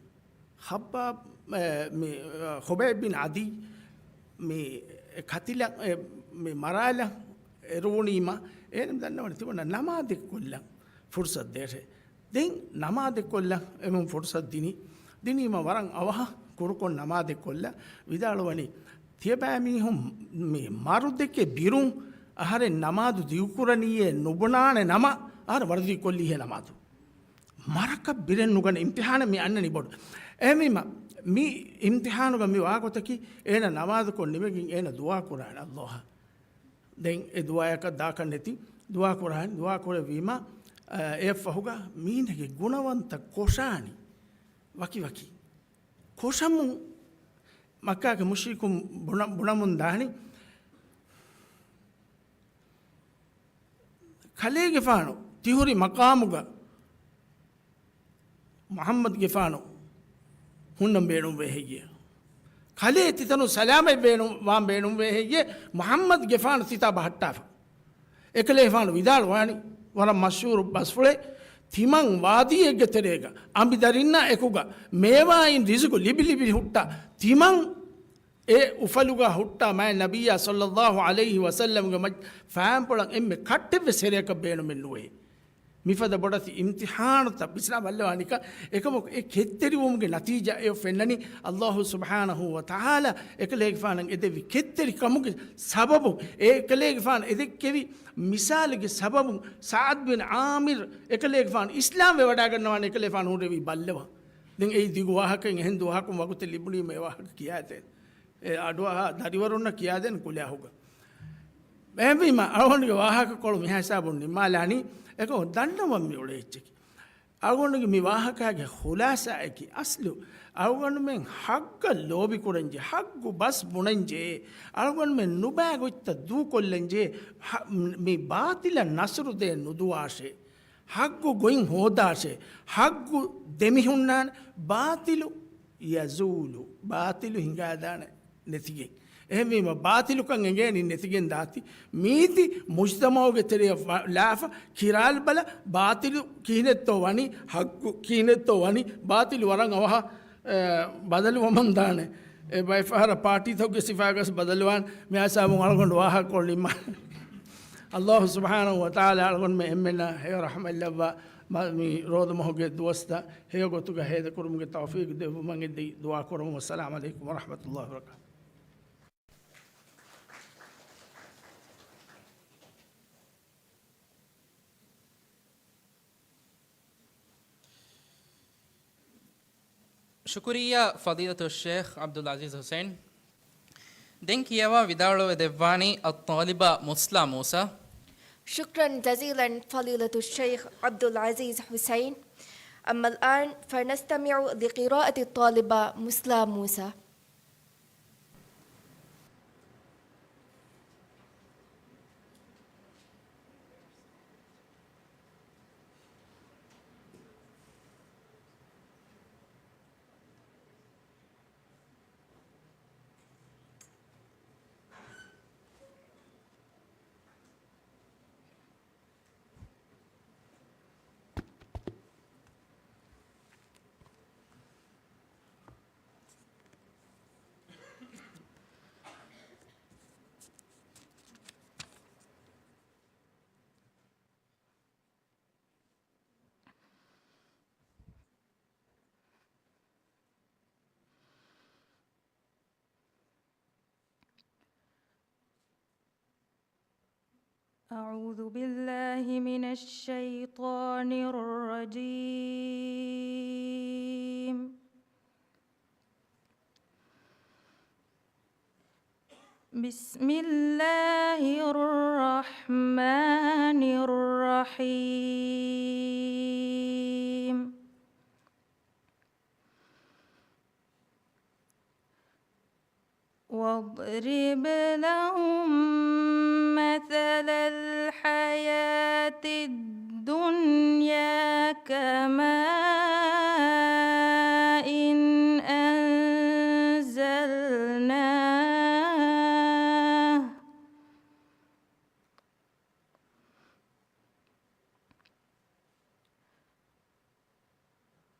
ޚައްބާބް، އެ، މި، އަ، ޚުބައިބް ބިން ޢަދީ މި ކަތިލަ، އެ، މި މަރާލަ އެރުވުނީމަ، އޭނަ ދަންނަވަނީ ތިބުނަ ނަމާދެއް ކޮށްލަން ފުރުޞަތު ދޭށޭ. ދެން ނަމާދެއް ކޮށްލަން އެމުން ފުރުޞަތު ދިނީ. ދިނީމަ ވަރަށް އަވަހަށް ކުރުކޮށް ނަމާދެއް ކޮށްލަ ވިދާޅުވަނީ، ތިޔަބައިމީހުން މި މަރުދެކެ ބިރުން އަހަރެން ނަމާދު ދިގުކުރަނީއޭ ނުބުނާނެ ނަމަ، އަހަރެން ވަރުދީ ކޮށްލީހޭ ނަމާދު. މަރަކަށް ބިރެއް ނުގަނެ އިމްތިޙާނެއް މި އަންނަނީ ބޮޑު. އެހެންވީމަ، މި އިމްތިޙާނުގަ މި ވާގޮތަކީ، އޭނަ ނަމާދުކޮށް ނިމެގެން އޭނަ ދުޢާ ކުރާނެ ﷲ އަށް. ދެން އެ ދުޢާއަކަށް ދާކަށް ނެތި، ދުޢާ ކުރާނެ، ދުޢާ ކުރެއްވީމަ، އަ، އެއަށްފަހުގަ މީނަގެ ގުނަވަންތަ ކޮށާނީ ވަކިވަކި. ކޮށަމުން މައްކާގެ މުޝްރިކުން ބުނަ-، ބުނަމުން ދާނީ، ކަލޭގެފާނު ތިހުރި މަޤާމުގަ މުޙައްމަދުގެފާނު ހުންނަން ބޭނުންވޭ ހެއްޔޭ؟ ކަލޭ ތިތަނު ސަލާމަތް ބޭނުން-، ވާން ބޭނުންވޭ ހެއްޔޭ؟ މުޙައްމަދުގެފާނު ތިތާ ބަހައްޓާފަ. އެކަލޭފާނު ވިދާޅުވާނީ، ވަރަށް މަޝްހޫރު ބަސްފުޅެއް، ތިމަން ވާދީއެއްގެ ތެރޭގަ އަނބިދަރިންނާ އެކުގަ މޭވާއިން ރިޒުގު ލިބި ލިބި ހުއްޓާ، ތިމަން އެ އުފަލުގަ ހުއްޓާ މާތް ނަބިއްޔާ ޞައްލަﷲ ޢަލައިހި ވަސައްލަމްގެ މަޖް-، ފާންޕުޅަށް އެންމެ ކައްޓެއްވެސް ހެރެއަކަށް ބޭނުމެއް ނުވޭ. މިފަދަ ބޮޑެތި އިމްތިޙާނުތައް ވިސްނާ ބައްލަވާނެ ކަން. އެކަމަކު އެ ކެތްތެރިވުމުގެ ނަތީޖާ އެއޮށް ފެންނަނީ، ﷲ ސުބްޙާނަހޫ ވަތަޢާލާ އެކަލޭގެފާނަށް އެދެއްވި ކެތްތެރިކަމުގެ ސަބަބުން، އެ އެކަލޭގެފާނު އެދެއްކެވި މިސާލުގެ ސަބަބުން، ސަޢްދް ބިން ޢާމިރު އެކަލޭގެފާނު އިސްލާމްވެ ވަޑާގަންނަވާނެ އެކަލޭގެފާނު ހުރެވި ބައްލަވާ. ދެން އެއީ ދިގު ވާހަކައެއް، އެހެން ދުވަހަކުން ވަގުތެއް ލިބުނީމަ އެ ވާހަކަ ކިޔާދޭން. އެ އަޑުއަހާ ދަރިވަރުންނަށް ކިޔާދޭން ކުލައިހުގަ. އެހެންވީމަ، އަޅުގަނޑުގެ ވާހަކަކޮޅު މިހާ ހިސާބުން ނިންމާލާނީ. އެކަމަކު ދަންނަވަން މި އުޅޭ އެއްޗަކީ، އަޅުގަނޑުގެ މި ވާހަކާގެ ޚުލާޞާއަކީ، އަސްލު އަޅުގަނޑުމެން ޙައްޤަށް ލޯބިކުރަންޖެހޭ، ޙައްޤު ބަސް ބުނަންޖެހޭ، އަޅުގަނޑުމެން ނުބައި ގޮތްތައް ދޫކޮށްލަންޖެހޭ، މި ބާޠިލަށް ނަޞްރު ދޭން ނުދުވާށޭ. ޙައްޤު ގޮތް ހޯދާށޭ. ޙައްޤު ދެމިހުންނާނެ، ބާޠިލު ޔަޒޫލު، ބާޠިލު ހިނގާދާނެ ނެތިގެން. އެހެންވީމަ، ބާޠިލުކަން އެނގޭނީ ނެތިގެން ދާތީ. މީތި މުޖްތަމަޢުގެ ތެރެއަށް ވަ-، ލާފަ، ކިރާލްބަލަ، ބާޠިލު ކިހިނެއްތޯ ވަނީ، ޙައްޤު ކިހިނެއްތޯ ވަނީ، ބާޠިލު ވަރަށް އަވަހަށް، އެ، ބަދަލުވަމުން ދާނެ. އެ ބައެއް ފަހަރަށް ޕާޓީތަކުގެ ސިފައިގަސް ބަދަލުވާން. މި ހިސާބުން އަޅުގަނޑު ވާހަކަކޮޅު ނިންމާނެ. ﷲ ސުބްޙާނަހޫ ވަތަޢާލާ އަޅުގަނޑުމެން އެންމެންނަށް ހެޔޮ ރަޙްމަތްލައްވާ، މަ-، މި ރޯދަމަހުގެ ދުވަސްތައް ހެޔޮ ގޮތުގަ ހޭދަކުރުމުގެ ތައުފީޤު ދެއްވުމަށް އެދި ދުޢާ ކުރަމު. ވައްސަލާމު ޢަލައިކުމް ވަރަޙްމަތުﷲ ވަބަރަކާތުހު. ޝުކުރިއްޔާ ފަޟީލަތުއްޝޭޚް ޢަބްދުލް ޢަޒީޒް ޙުސައިން. ދެން ކިޔަވާ ވިދާޅުވެ ދެއްވާނީ އައްޠާލިބާ މުސްލާ މޫސާ. شكرا جزيلا فضيلة الشيخ عبد العزيز حسين. أما الآن فلنستمع لقراءة الطالبة مسلا موسى. أعوذ بالله من الشيطان الرجيم. بسم الله الرحمن الرحيم. واضرب لهم مثل الحياة الدنيا كماء أنزلناه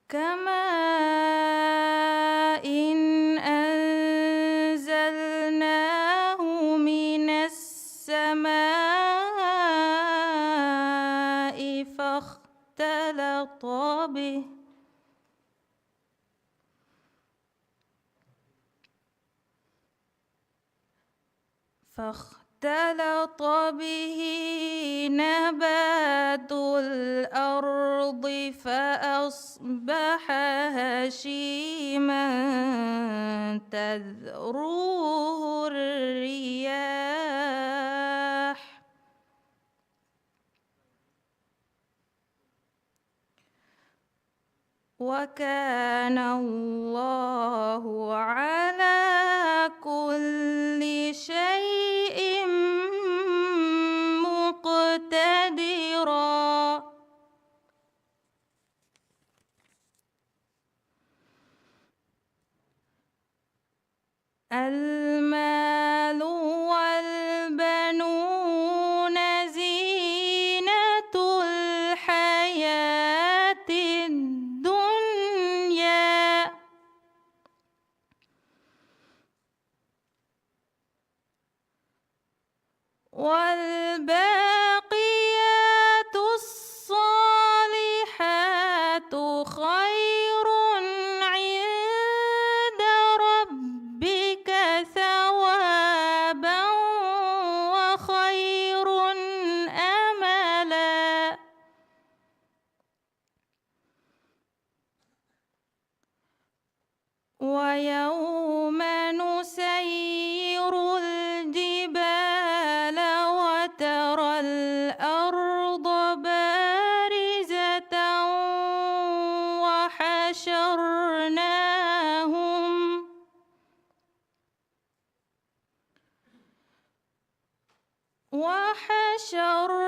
كماء أنزلناه من السماء فاختلط به فاختلط به نبات الأرض فأصبح هشيما تذروه الرياح وكان الله على كل شيء مقتدرا. المال والبنون زينة الحياة الدنيا والباقيات الصالحات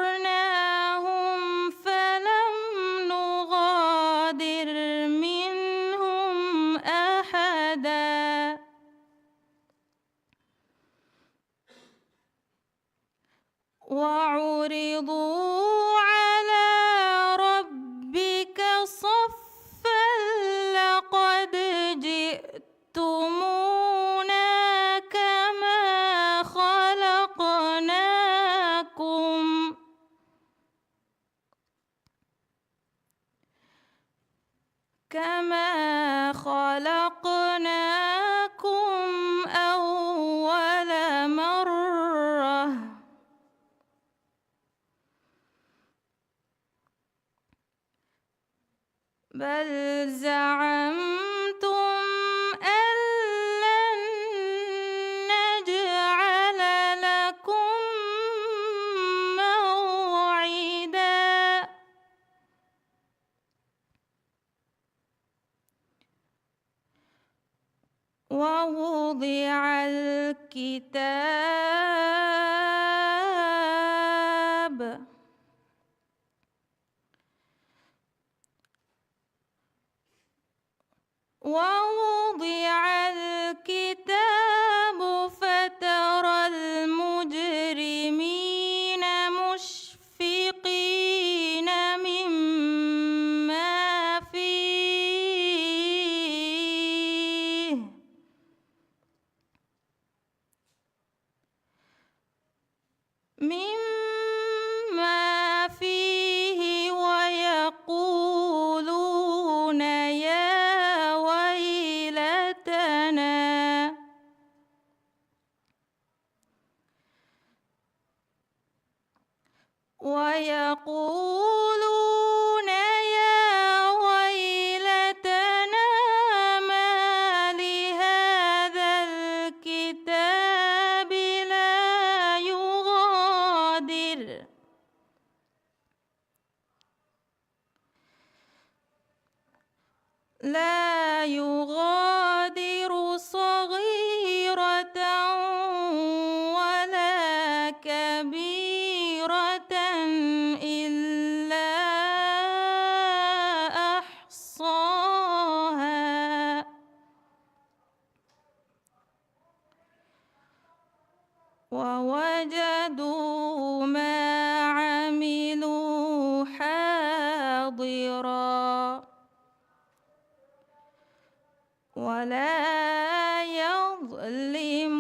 وحشرناهم فلم نغادر منهم أحدا. وعرضوا على ربك صفا لقد جئتمونا كما خلقناكم كما خلقناكم أول مرة بل زعمتم أن لن نجعل لكم موعدا. ووضع الكتاب ووضع الكتاب فترى المجرمين مشفقين مما فيه مما فيه ويقولون يا ويلتنا ويقولون يا ويلتنا ما لهذا الكتاب لا يغادر لا يغادر صغيرة ولا كبيرة إلا أحصاها ووجدوا ما عملوا حاضرا ولا يظلم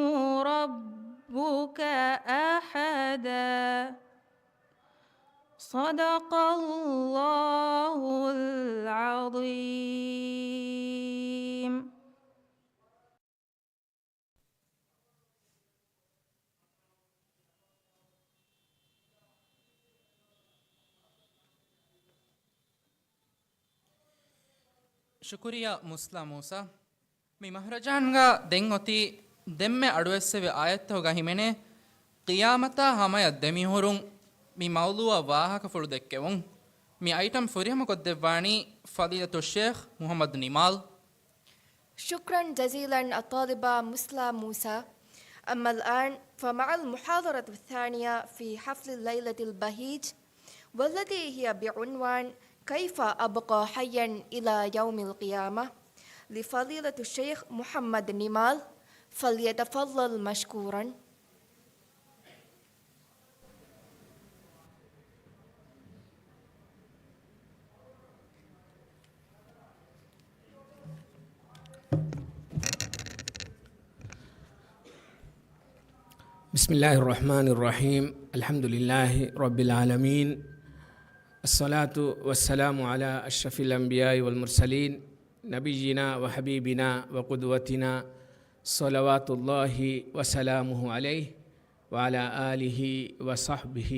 ربك أحدا. صدق الله العظيم. ޝުކުރިއްޔާ މުސްލާ މޫސާ. މި މަހްރަޖާންގަ ދެން އޮތީ ދެންމެ އަޑުއެއްސެވި އާޔަތްތަކުގަ ހިމެނޭ ޤިޔާމަތާ ހަމަޔަށް ދެމިހުރުން މި މައުޟޫޢަށް ވާހަކަފުޅު ދެއްކެވުން. މި އައިޓަމް ފުރިހަމަކޮށްދެއްވާނީ ފަޟީލަތުއްޝޭޚް މުޙައްމަދު ނިމާލް. شكرا جزيلا الطالبة مسلى موسى. أما الآن فمع المحاضرة الثانية في حفل الليلة البهيج، والتي هي بعنوان كيف أبقى حيا إلى يوم القيامة، لفضيلة الشيخ محمد نمال، فليتفضل مشكورا. بسم الله الرحمن الرحيم. الحمد لله رب العالمين. الصلاة والسلام على أشرف الأنبياء والمرسلين، نبينا وحبيبنا وقدوتنا، صلوات الله وسلامه عليه، وعلى آله وصحبه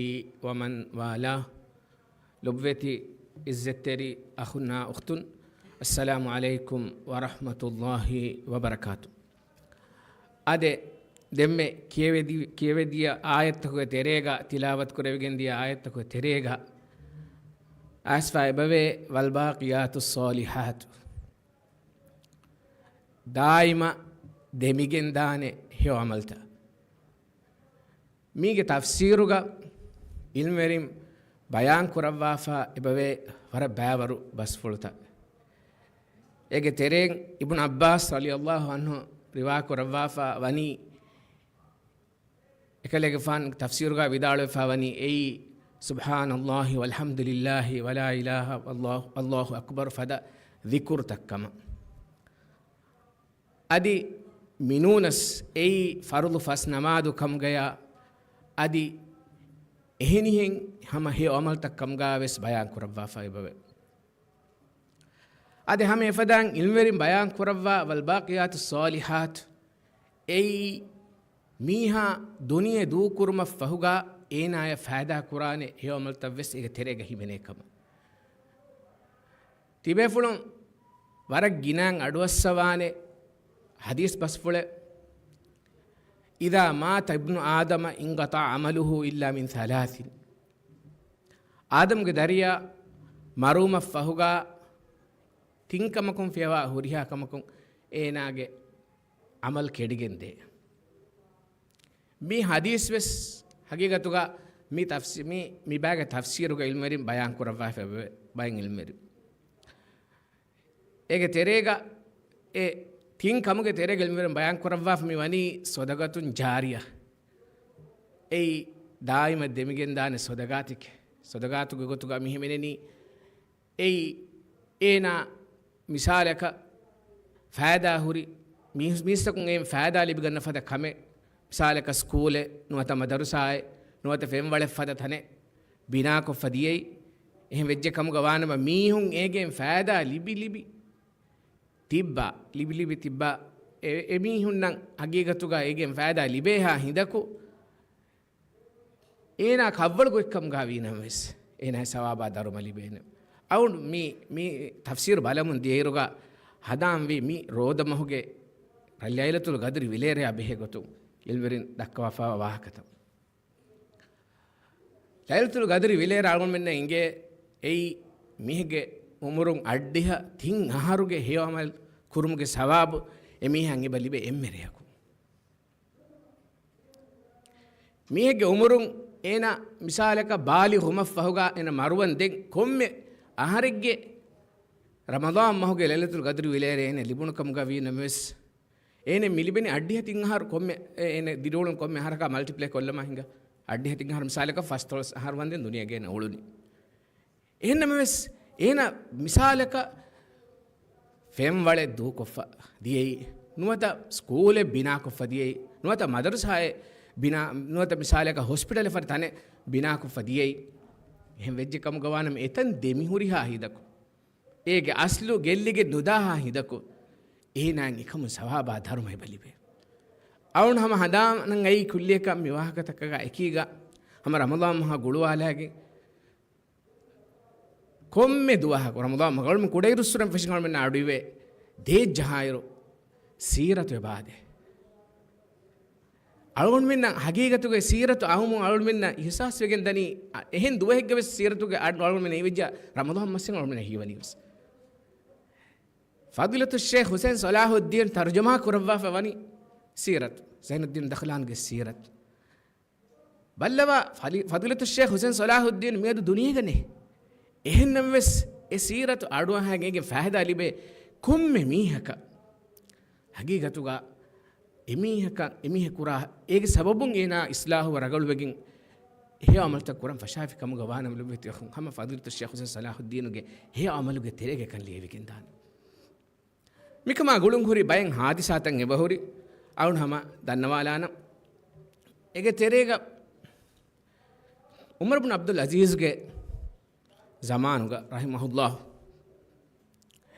ومن والاه. ލޮބުވެތި އިއްޒަތްތެރި އަޚުންނާ އުޚްތުން، އައްސަލާމު ޢަލައިކުމް ވަރަޙްމަތުﷲ ވަބަރަކާތު. އާދެ، ދެންމެ ކިޔެވެދި-، ކިޔެވެދިޔަ އާޔަތްތަކުގެ ތެރޭގަ، ތިލާވަތު ކުރެވިގެން ދިޔަ އާޔަތްތަކުގެ ތެރޭގަ އައިސްފަ އެބަވޭ، والباقيات الصالحات. ދާއިމަށް ދެމިގެންދާނެ ހެޔޮ ޢަމަލުތައް. މީގެ ތަފްސީރުގަ އިލްމުވެރިން ބަޔާން ކުރައްވާފަ އެބަވޭ ވަރަށް ބައިވަރު ބަސްފުޅުތައް. އޭގެ ތެރެއިން އިބްނު ޢައްބާސް ރަޟިޔަﷲ ޢަންހު ރިވާ ކުރައްވާފަ ވަނީ، އެކަލޭގެފާނު ތަފްސީރުގަ ވިދާޅުވެފަ ވަނީ، އެއީ، "سبحان الله والحمد لله ولا إله إلا الله والله أكبر" ފަދަ ޛިކުރުތައް ކަމަށް. އަދި މިނޫނަސް އެއީ ފަރުޟު ފަސް ނަމާދު ކަމުގަޔާ، އަދި އެހެނިހެން ހަމަ ހެޔޮ ޢަމަލުތައް ކަމުގަ ވެސް ބަޔާން ކުރައްވާފަ އެބަވޭ. އަދި ހަމަ އެފަދައިން އިލްމުވެރިން ބަޔާން ކުރައްވާ، "والباقيات الصالحات" އެއީ މީހާ ދުނިޔެ ދޫކުރުމަށް ފަހުގަ އޭނާޔަށް ފައިދާ ކުރާނެ ހެޔޮ ޢަމަލުތައް ވެސް އޭގެ ތެރޭގަ ހިމެނޭ ކަމަށް. ތިބޭފުޅުން ވަރަށް ގިނައިން އަޑުއައްސަވާނެ ޙަދީޘް ބަސްފުޅެއް، "إذا مات ابن آدم انقطع عمله إلا من ثلاث" އާދަމްގެ ދަރިޔާ މަރުވުމަށް ފަހުގަ ތިން ކަމަކުން ފިޔަވާ ހުރިހާ ކަމަކުން އޭނާގެ ޢަމަލު ކެޑިގެން ދޭ. މި ޙަދީޘް ވެސް ޙަޤީޤަތުގަ މި ތަފްސީ-، މި، މި ބައިގެ ތަފްސީރުގަ އިލްމުވެރިން ބަޔާން ކުރައްވާފަ އެބަ-، ބައެއް އިލްމުވެރިން. އޭގެ ތެރޭގަ، އެ ތިން ކަމުގެ ތެރޭގަ އިލްމުވެރިން ބަޔާން ކުރައްވާފަ މި ވަނީ ޞަދަޤަތުން ޖާރިޔަ. އެއީ ދާއިމަށް ދެމިގެންދާނެ ޞަދަޤާތެކޭ. ޞަދަޤާތުގެ ގޮތުގަ މި ހިމެނެނީ އެއީ އޭނާ މިސާލަކަށް ފައިދާ ހުރި މީ-، މީސްތަކުން އެއިން ފައިދާ ލިބިގަންނަ ފަދަ ކަމެއް، މިސާލަކަށް ސްކޫލެއް ނުވަތަ މަދަރުސާއެއް ނުވަތަ ފެންވަޅެއް ފަދަ ތަނެއް ބިނާކޮށްފަ ދިޔައީ. އެހެން ވެއްޖެ ކަމުގަ ވާނަމަ މީހުން އޭގެން ފައިދާ ލިބި ލިބި ތިއްބާ، ލިބި ލިބި ތިއްބާ، އެ، އެމީހުންނަށް ހަގީގަތުގަ އޭގެން ފައިދާ ލިބޭހާ ހިނދަކު، އޭނާ ކަށްވަޅު ގޮތްކަމުގަ ވީނަމަވެސް، އޭނާ ސަވާބާ ދަރުމަ ލިބޭނެ. އަޅުން މި، މި ތަފްސީރު ބަލަމުން ދިޔައިރުގަ ހަނދާންވީ މި ރޯދަ މަހުގެ ލައިލަތުލް ޤަދްރި ވިލޭރެޔާ ބެހޭ ގޮތުން އިލްމުވެރިން ދައްކަވާފައިވާ ވާހަކަތައް. ލައިލަތުލް ޤަދްރި ވިލޭރަ އަޅުގަނޑުމެންނަށް އިނގޭ އެއީ މީހެއްގެ އުމުރުން އަށްޑިހަ ތިން އަހަރުގެ ހެޔޮ ޢަމަލު ކުރުމުގެ ސަވާބު އެމީހާއަށް އެބަ ލިބޭ އެންމެ ރެޔަކު. މީހެއްގެ އުމުރުން އޭނާ މިސާލަކަށް ބާލިޣުވުމަށްފަހުގަ އޭނަ މަރުވަންދެން ކޮންމެ އަހަރެއްގެ ރަމަޟާން މަހުގެ ލައިލަތުލް ޤަދްރި ވިލޭރެ އޭނަ ލިބުނު ކަމުގަ ވީނަމަވެސް، އޭނަ މި ލިބެނީ އަށްޑިހަ ތިން އަހަރު ކޮންމެ، އޭނަ ދިރިއުޅުނު ކޮންމެ އަހަރަކާ މަލްޓިޕްލައި ކޮށްލަމާ ހިނގާ. އަށްޑިހަ ތިން އަހަރު މިސާލަކަށް ފަސްދޮޅަސް އަހަރު ވަންދެން ދުނިޔޭގަ އޭނަ އުޅުނީ. އެހެންނަމަވެސް، އޭނަ މިސާލަކަށް ފެންވަޅެއް ދޫކޮށްފަ ދިޔައީ، ނުވަތަ ސްކޫލެއް ބިނާކޮށްފަ ދިޔައީ، ނުވަތަ މަދަރުސާއެއް ބިނާ، ނުވަތަ މިސާލަކަށް ހޮސްޕިޓަލެއް ފަދަ ތަނެއް ބިނާކޮށްފަ ދިޔައީ. އެހެން ވެއްޖެ ކަމުގަ ވާނަމަ އެތަން ދެމިހުރިހާ ހިނދަކު، އޭގެ އަސްލު ގެއްލިގެން ނުދާހާ ހިނދަކު، އޭނާއަށް އެކަމު ސަވާބާ ދަރުމަ އެބަ ލިބޭ. އަޅުން ހަމަ ހަނދާނަށް އައީ ކުއްލިއަކަށް މި ވާހަކަތަކަކާ އެކީގަ، ހަމަ ރަމަޟާން މަހާ ގުޅުވާލާގެން ކޮންމެ ދުވަހަކު ރަމަޟާން މަހު އަޅުމެން ކުޑައިރުއްސުރެން ފެށިގެން އަޅުމެންނަށް އަޑުއިވޭ ދޭއްޖަހާއިރު ސީރަތު އެބަ އާދޭ. އަޅުގަނޑުމެންނަށް ހަގީގަތުގައި ސީރަތު އައުމުން އަޅުގަނޑުމެންނަށް އިޙްސާސް ވެގެން ދަނީ، އަ، އެހެން ދުވަހެއްގަ ވެސް ސީރަތުގެ އަޑު އަޅުގަނޑުމެން ހީވެއްޖާ ރަމަޟާން މަސް އަޅުގަނޑުމެންނަށް ހީވަނީ ވެސް. ފަޟީލަތުއްޝޭޚް ޙުސައިން ޞަލާޙުއްދީން ތަރުޖަމާ ކުރައްވާފަ ވަނީ ސީރަތު، ޒައިނުއްދީން ދަޚްލާންގެ ސީރަތު. ބައްލަވާ، ފަޟީ-، ފަޟީލަތުއްޝޭޚް ޙުސައިން ޞަލާޙުއްދީން މިއަދު ދުނިޔޭގަ ނެތް. އެހެންނަމަވެސް، އެ ސީރަތު އަޑުއަހާގެން އޭގެ ފައިދާ ލިބޭ ކޮންމެ މީހަކަށް ހަގީގަތުގަ އެމީހަކަށް، އެމީހަކުރާ އޭގެ ސަބަބުން އޭނާ އިޞްލާޙުވަ ރަގަޅުވެގެން ހެޔޮ ޢަމަލުތައް ކުރަން ފަށާފި ކަމުގަ ވާނަމަ ލޮބުވެތި އަޚުން ހަމަ ފަޟީލަތުއްޝޭޚް ޙުސައިން ޞަލާޙުއްދީނުގެ ހެޔޮ ޢަމަލުގެ ތެރޭގަކަން ލިޔެވިގެންދާނެ. މިކަމާ ގުޅުން ހުރި ބައެއް ހާދިސާތައް އެބަހުރި، އަޅުން ހަމަ ދަންނަވާލާނަން. އޭގެ ތެރޭގަ ޢުމަރު ބުން ޢަބްދުލް ޢަޒީޒްގެ ޒަމާނުގަ ރަޙިމަހުﷲ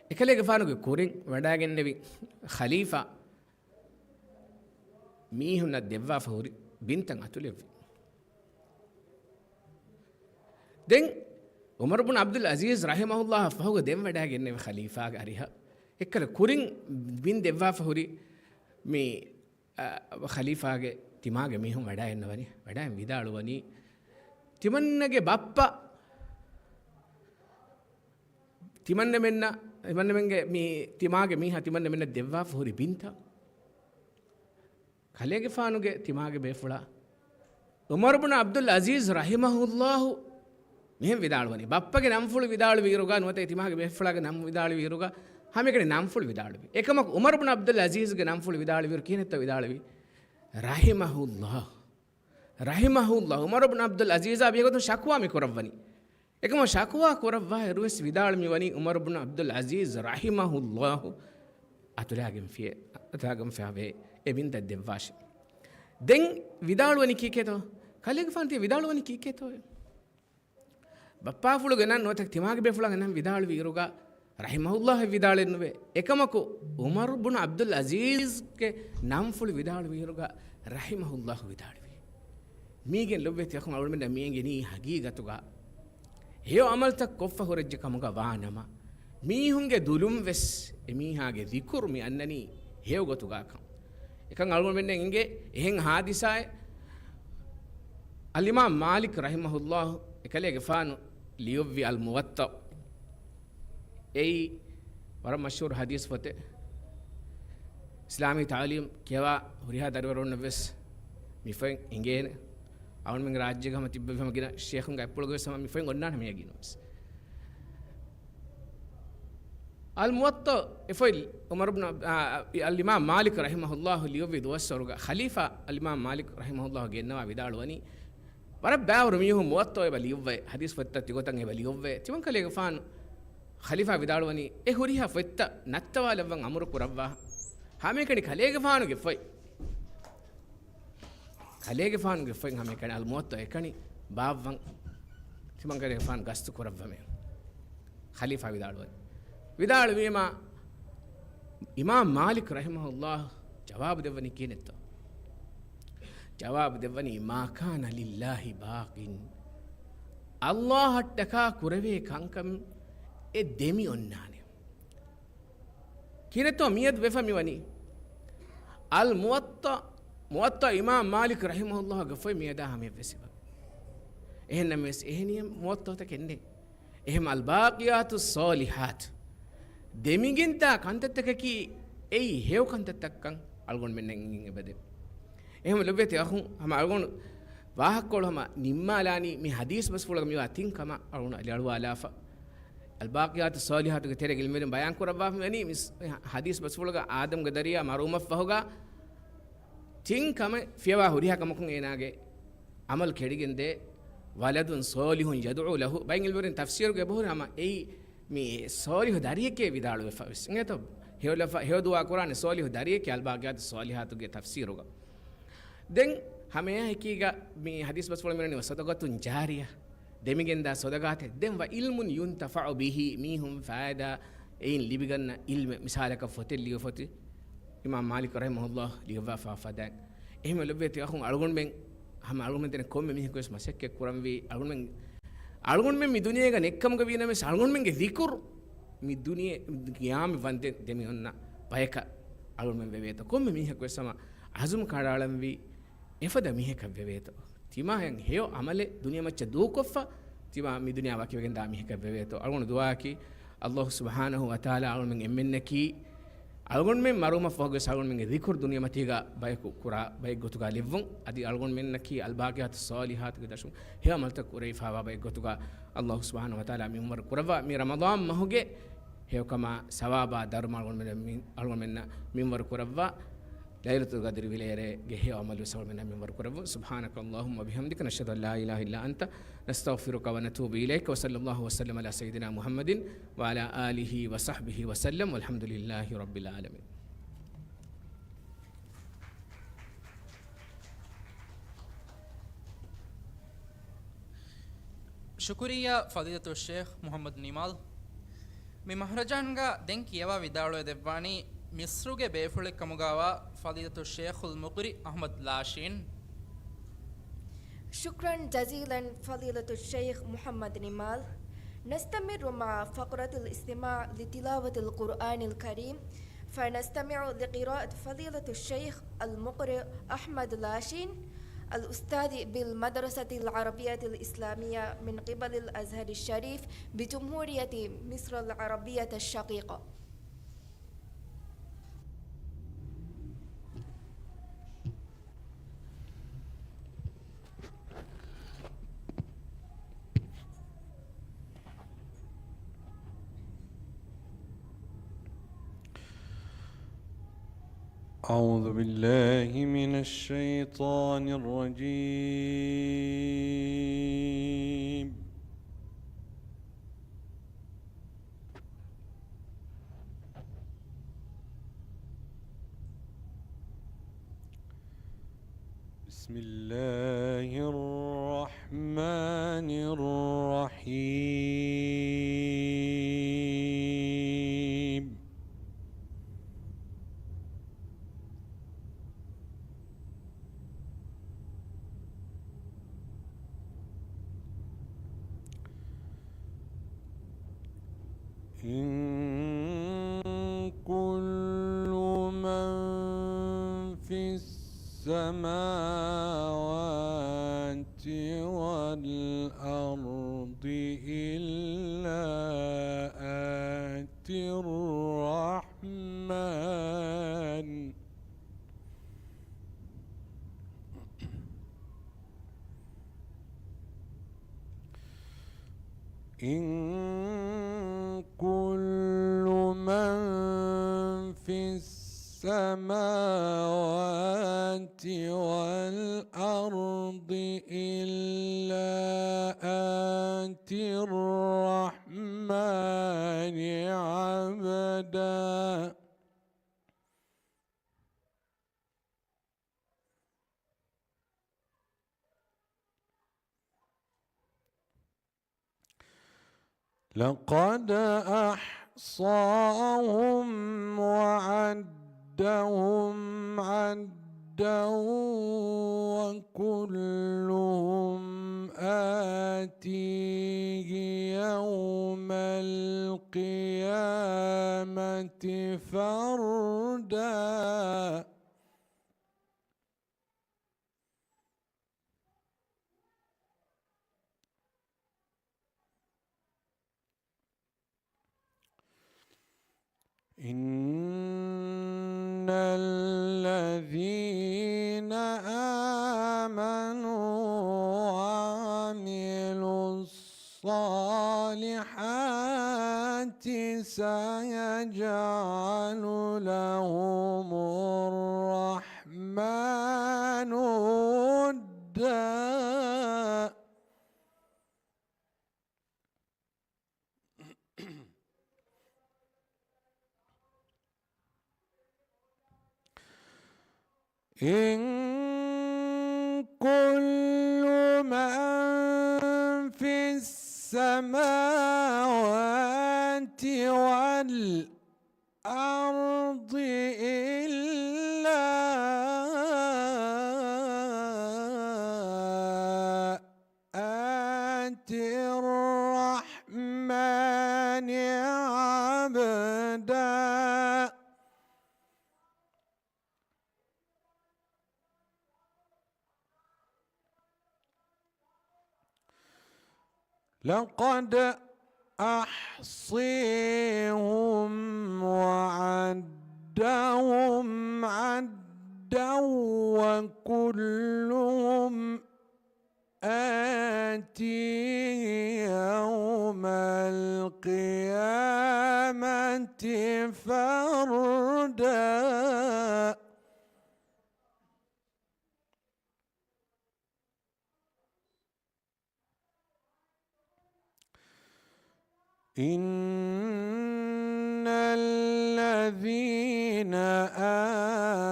އެކަލޭގެފާނުގެ ކުރިން ވަޑައިގެންނެވި ޚަލީފާ މީހުންނަށް ދެއްވާފަ ހުރި ބިންތައް އަތުލެއްވި. ދެން ޢުމަރު ބުން ޢަބްދުލް ޢަޒީޒް ރަޙިމަހުﷲ ފަހުގަ ދެން ވަޑައިގެންނެވި ޚަލީފާގެ އަރިހަށް އެއްކަލަ ކުރިން ބިން ދެއްވާފަ ހުރި މި، އަ، ޚަލީފާގެ ތިމާގެ މީހުން ވަޑައިގެންނަވަނީ، ވަޑައިގެން ވިދާޅުވަނީ، ތިމަންނަގެ ބައްޕަ، ތިމަންނަމެންނަށް، ތިމަންނަމެންގެ މި ތިމާގެ މީހާ ތިމަންނަމެންނަށް ދެއްވާފަ ހުރި ބިންތައް ކަލޭގެފާނުގެ ތިމާގެ ބޭފުޅާ ޢުމަރު ބުން ޢަބްދުލް ޢަޒީޒް ރަޙިމަހުﷲ މިހެން ވިދާޅުވަނީ، ބައްޕަގެ ނަންފުޅު ވިދާޅުވި އިރުގަ ނުވަތަ ތިމާގެ ބޭފުޅާގެ ނަން ވިދާޅުވި އިރުގަ ހަމައެކަނި ނަންފުޅު ވިދާޅުވި. އެކަމަކު ޢުމަރު ބުން ޢަބްދުލް ޢަޒީޒްގެ ނަންފުޅު ވިދާޅުވިއިރު ކިހިނެއްތޯ ވިދާޅުވީ؟ ރަޙިމަހުﷲ. ރަޙިމަހުﷲ. ޢުމަރު ބުން ޢަބްދުލް ޢަޒީޒާ ބިޔަގޮތުން ޝަކުވާ މި ކުރައްވަނީ. އެކަމަކު ޝަކުވާ ކުރައްވާ އިރުވެސް ވިދާޅު މިވަނީ ޢުމަރު ބުން ޢަބްދުލް ޢަޒީޒް ރަޙިމަހުﷲ އަތުލާގެންފިޔޭ، އަތުލާގެންފައިވޭ އެ ބިންތައް ދެއްވާށޭ. ދެން ވިދާޅުވަނީ ކީކޭތޯ؟ ކަލޭގެފާނު ތިޔަ ވިދާޅުވަނީ ކީކޭތޯ؟ ބައްޕާފުޅުގެ ނަން ނުވަތަ ތިމާގެ ބޭފުޅާގެ ނަން ވިދާޅުވި އިރުގަ ރަޙިމަހުﷲ އެ ވިދާޅެއް ނުވޭ. އެކަމަކު ޢުމަރު ބުނު ޢަބްދުލް ޢަޒީޒްގެ ނަންފުޅު ވިދާޅުވި އިރުގަ ރަޙިމަހުﷲ ވިދާޅުވި. މީގެން ލޮބުވެތި އަޚުން އަޅުމެންނަށް މިއެނގެނީ ހަގީގަތުގަ ހެޔޮ ޢަމަލުތައް ކޮށްފަ ހުރެއްޖެ ކަމުގަ ވާނަމަ، މީހުންގެ ދުލުން ވެސް އެމީހާގެ ޛިކުރު މި އަންނަނީ ހެޔޮ ގޮތުގަކަން. އެކަން އަޅުގަނޑުމެންނަށް އެނގޭ އެހެން ހާދިސާއެއް. އަލްއިމާމް މާލިކް ރަޙިމަހުﷲ އެކަލޭގެފާނު ލިޔުއްވި އަލް މުވައްޠަ. އެއީ ވަރަށް މަޝްހޫރު ޙަދީޘް ފޮތެއް. އިސްލާމީ ތަޢުލީމް ކިޔަވާ ހުރިހާ ދަރިވަރުންނަށް ވެސް މި ފޮތް އެނގޭނެ. އަޅުމެންގެ ރާއްޖޭގަ ހަމަ ތިއްބެވި ހަމަ ގިނަ ޝޭޚުންގެ އަތްޕުޅުގަ ވެސް ހަމަ މި ފޮތް އޮންނާނެ ހަމަ ޔަގީނުން ވެސް. އަލް މުވައްޠަ އެ ފޮތް ޢުމަރު ބުން އަބް-، އާ، އަލްއިމާމް މާލިކް ރަޙިމަހުﷲ ލިޔުއްވި ދުވަސްވަރުގަ ޚަލީފާ އަލްއިމާމް މާލިކް ރަޙިމަހުﷲ ގެންނަވާ ވިދާޅުވަނީ، ވަރަށް ބައިވަރު މީހުން މުވައްޠަ އެބަ ލިޔުއްވައި، ޙަދީޘް ފޮތްތައް ތިގޮތަށް އެބަ ލިޔުއްވައި، ތިމަން ކަލޭގެފާނު ޚަލީފާ ވިދާޅުވަނީ، އެ ހުރިހާ ފޮތްތައް ނައްތަވާލައްވަން އަމުރު ކުރައްވާ، ހަމައެކަނި ކަލޭގެފާނުގެ ފޮތް، ކަލޭގެފާނުގެ ފޮތް ހަމައެކަނި އަލް މުވައްޠަ އެކަނި ބާއްވަން ތިމަން ކަލޭގެފާނު ގަސްތު ކުރައްވަމޭ. ޚަލީފާ ވިދާޅުވަނީ. ވިދާޅުވީމާ، އިމާމް މާލިކް ރަޙިމަހުﷲ ޖަވާބު ދެއްވަނީ ކިހިނެއްތޯ؟ ޖަވާބު ދެއްވަނީ، "މާ ކާނަ ލިއްލާހި ބާޤިން." ﷲ އަށްޓަކާ ކުރެވޭ ކަންކަން އެ ދެމި އޮންނާނެ. ކިހިނެއްތޯ މިއަދު ވެފަ މިވަނީ؟ އަލް މުވައްޠަ، މުވައްޠަ އިމާމް މާލިކް ރަޙިމަހުﷲގެ ފޮތް މިއަދާ ހަމަޔަށްވެސް އެބަ. އެހެންނަމަވެސް އެހެނިހެން މުވައްޠަތަކެއް ނެތް. އެހެން އަލްބާޤިޔާތު އައްޞާލިޙާތު ދެމިގެންދާ ކަންތައްތަކަކީ އެއީ ހެޔޮ ކަންތައްތައްކަން އަޅުގަނޑުމެންނަށް އެނގެން އެބަދޭ. އެހެން ލޮބުވެތި އަޚުން، ހަމަ އަޅުގަނޑު ވާހަކަކޮޅު ހަމަ ނިންމާލާނީ މި ޙަދީޘް ބަސްފުޅުގަ މިވާ ތިން ކަމަށް އަޅުގަނޑު އަލިއަޅުވާލާފަ. އަލްބާޤިޔާތު އައްޞާލިޙާތުގެ ތެރޭގަ ޢިލްމުވެރިން ބަޔާން ކުރައްވާފަ ވަނީ މި ޙަދީޘް ބަސްފުޅުގަ އާދަމްގެ ދަރިޔާ މަރުވުމަށްފަހުގަ ތިން ކަމެއް ފިޔަވާ ހުރިހާ ކަމަކުން އޭނާގެ ޢަމަލު ކެޑިގެންދޭ. ވަލަދުން ޞާލިޙުން ޔަދްޢޫ ލަހު. ބައެއް ޢިލްމުވެރިން ތަފްސީރުގަ އެބަހުރި ހަމަ އެއީ މި ޞާލިޙު ދަރިއެކޭ ވިދާޅުވެފަ ވެސް. އިނގޭތޯ؟ ހެޔޮ ލަފަ-، ހެޔޮ ދުޢާ ކުރާނެ ޞާލިޙު ދަރިއެކޭ އަލްބާޤިޔާތު އައްޞާލިޙާތުގެ ތަފްސީރުގަ. ދެން ހަމައެއާއެކީގަ މި ޙަދީޘް ބަސްފުޅު މިވަނީ ޞަދަޤަތުން ޖާރިޔަ، ދެމިގެންދާ ޞަދަޤާތެއް. ދެން ވަޢިލްމުން ޔުންތަފަޢު ބިހި، މީހުން ފައިދާ އެއިން ލިބިގަންނަ ޢިލްމެއް، މިސާލަކަށް ފޮތެއް ލިޔުފޮތި، އިމާމް މާލިކް ރަޙިމަހުﷲ ލިޔުއްވާފާ ފަދައިން. އެހެންވެ ލޮބުވެތި އަޚުން، އަޅުގަނޑުމެން ހަމަ އަޅުގަނޑުމެން ދެނެ ކޮންމެ މީހަކު ވެސް މަސައްކަތް ކުރަންވީ، އަޅުގަނޑުމެން، އަޅުގަނޑުމެން މި ދުނިޔޭގަ ނެއްކަމުގަ ވީނަމަވެސް، އަޅުގަނޑުމެންގެ ޛިކުރު މި ދުނިޔެ ގިޔާމި ވަންދެން ދެމި އޮންނަ ބަޔަކަށް އަޅުގަނޑުމެން ވެވޭތޯ؟ ކޮންމެ މީހަކު ވެސް ހަމަ ޢަޒުމް ކަނޑައަޅަންވީ އެފަދަ މީހަކަށް ވެވޭތޯ؟ ތިމާ ހެޔޮ ޢަމަލެއް ދުނިޔެމައްޗަށް ދޫކޮށްފަ، ތިމާ މި ދުނިޔެއާ ވަކިވެގެންދާ މީހަކަށް ވެވޭތޯ؟ އަޅުގަނޑު ދުޢާއަކީ، ﷲ ސުބްޙާނަހޫ ވަތަޢާލާ އަޅުގަނޑުމެން އެންމެންނަކީ، އަޅުގަނޑުމެން މަރުވުމަށްފަހުގަސް އަޅުގަނޑުމެންގެ ޛިކުރު ދުނިޔެމަތީގަ ބަޔަކު ކުރާ ބައެއްގޮތުގަ ލެއްވުން. އަދި އަޅުގަނޑުމެންނަކީ އަލްބާޤިޔާތު އައްޞާލިޙާތުގެ ދަށުން ހެޔޮ ޢަމަލުތައް ކުރެވިފާވާ ބައެއްގޮތުގަ ﷲ ސުބްޙާނަހޫ ވަތަޢާލާ މިންވަރު ކުރައްވާ. މި ރަމަޟާން މަހުގެ ހެޔޮކަމާ ސަވާބާ ދަރުމަ އަޅުގަނޑުމެން މި-، އަޅުގަނޑުމެންނަށް މިންވަރު ކުރައްވާ. ލައިލަތުލް ޤަދްރި ވިލޭރޭގެ ހެޔޮ ޢަމަލު ވެސް އަޅުގަނޑުމެންނަށް މިންވަރު ކުރެއްވުން. سبحانك اللهم وبحمدك، نشهد أن لا إله إلا أنت، نستغفرك ونتوب إليك. وصلى الله وسلم على سيدنا محمد وعلى آله وصحبه وسلم، والحمد لله رب العالمين. ޝުކުރިއްޔާ ފަޟީލަތުއް ޝޭޚް މުޙައްމަދު ނިމާލް. މި މަހްރަޖާންގަ ދެން ކިޔަވާ ވިދާޅުވެ ދެއްވާނީ މިޞްރުގެ ބޭފުޅެއް ކަމުގައިވާ ފަޟީލަތުއް ޝޭޚުލް މުޤްރި އަޙްމަދު ލާޝީން. شكرا جزيلا فضيلة الشيخ محمد نمال. نستمر مع فقرة الاستماع لتلاوة القرآن الكريم، فنستمع لقراءة فضيلة الشيخ المقرئ أحمد لاشين، الأستاذ بالمدرسة العربية الإسلامية من قبل الأزهر الشريف بجمهورية مصر العربية الشقيقة. أعوذ بالله من الشيطان الرجيم. بسم الله الرحمن الرحيم. إن كل من في السماوات والأرض إلا آتي الرحمن إن كل من في السماوات والأرض إلا آتي الرحمن عبدا. لقد أحصاهم وعدهم عدا وكلهم آتيه يوم القيامة فردا. إن الذين آمنوا وعملوا الصالحات سيجعل لهم الرحمن ودا. إن كل من في السماوات والأرض إلا آتي الرحمن عبدا. لقد أحصيهم وعدهم عدا وكلهم آتيه يوم القيامة فردا. إن الذين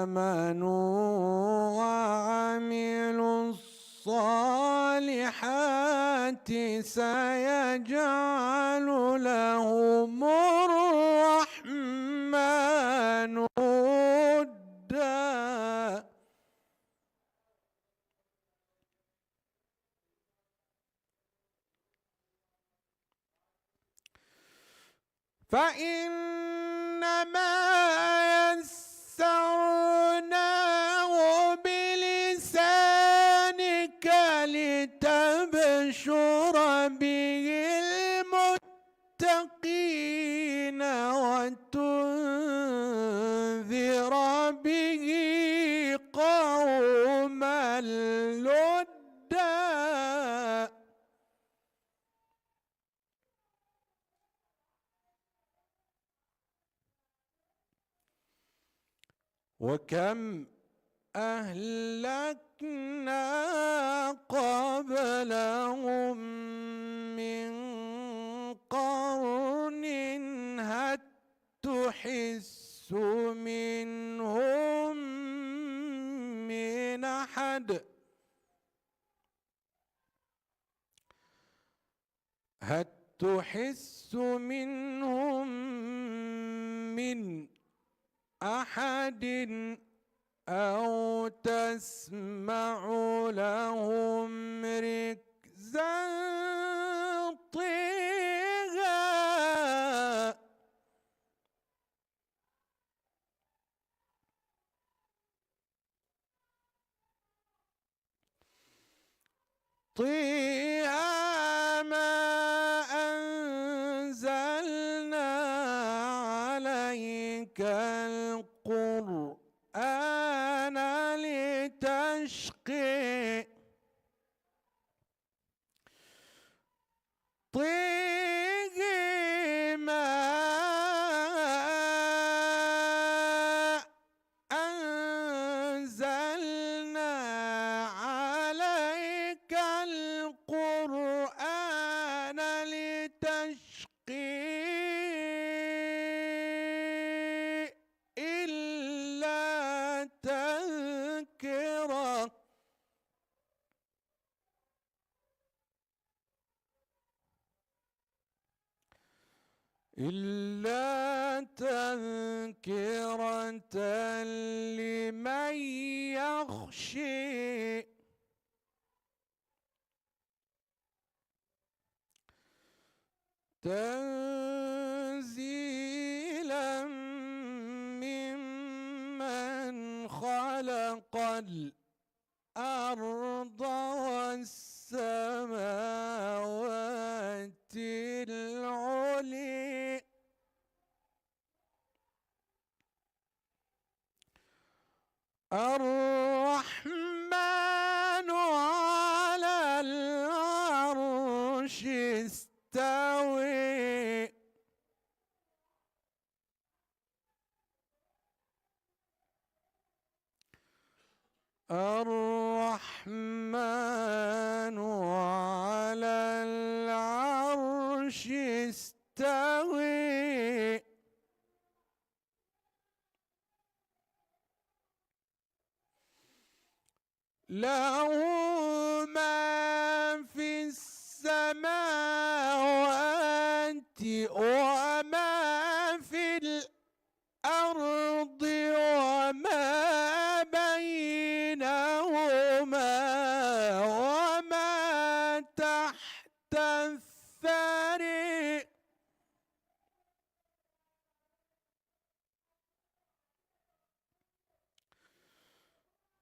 آمنوا وعملوا الصالحات سيجعل لهم الرحمن ودا. فإنما يسرناه بلسانك لتبشر به المتقين وتنذر به قوما لدا. وكم أهلكنا قبلهم من قرن هل تحس منهم من أحد. هل تحس منهم من أحد أو تسمع لهم ركزا. طه. طه ما أنزلنا عليك القرآن لتشقى. طه ما أنزلنا عليك القرآن لتشقى إلا تذكرة. إلا تذكرة لمن يخشى. تنزيلا ممن خلق الأرض والسماوات العلي. الرحمن على العرش استوى. الرحمن على العرش استوى. له ما في السماوات وما في الأرض وما بينهما وما تحت الثرى.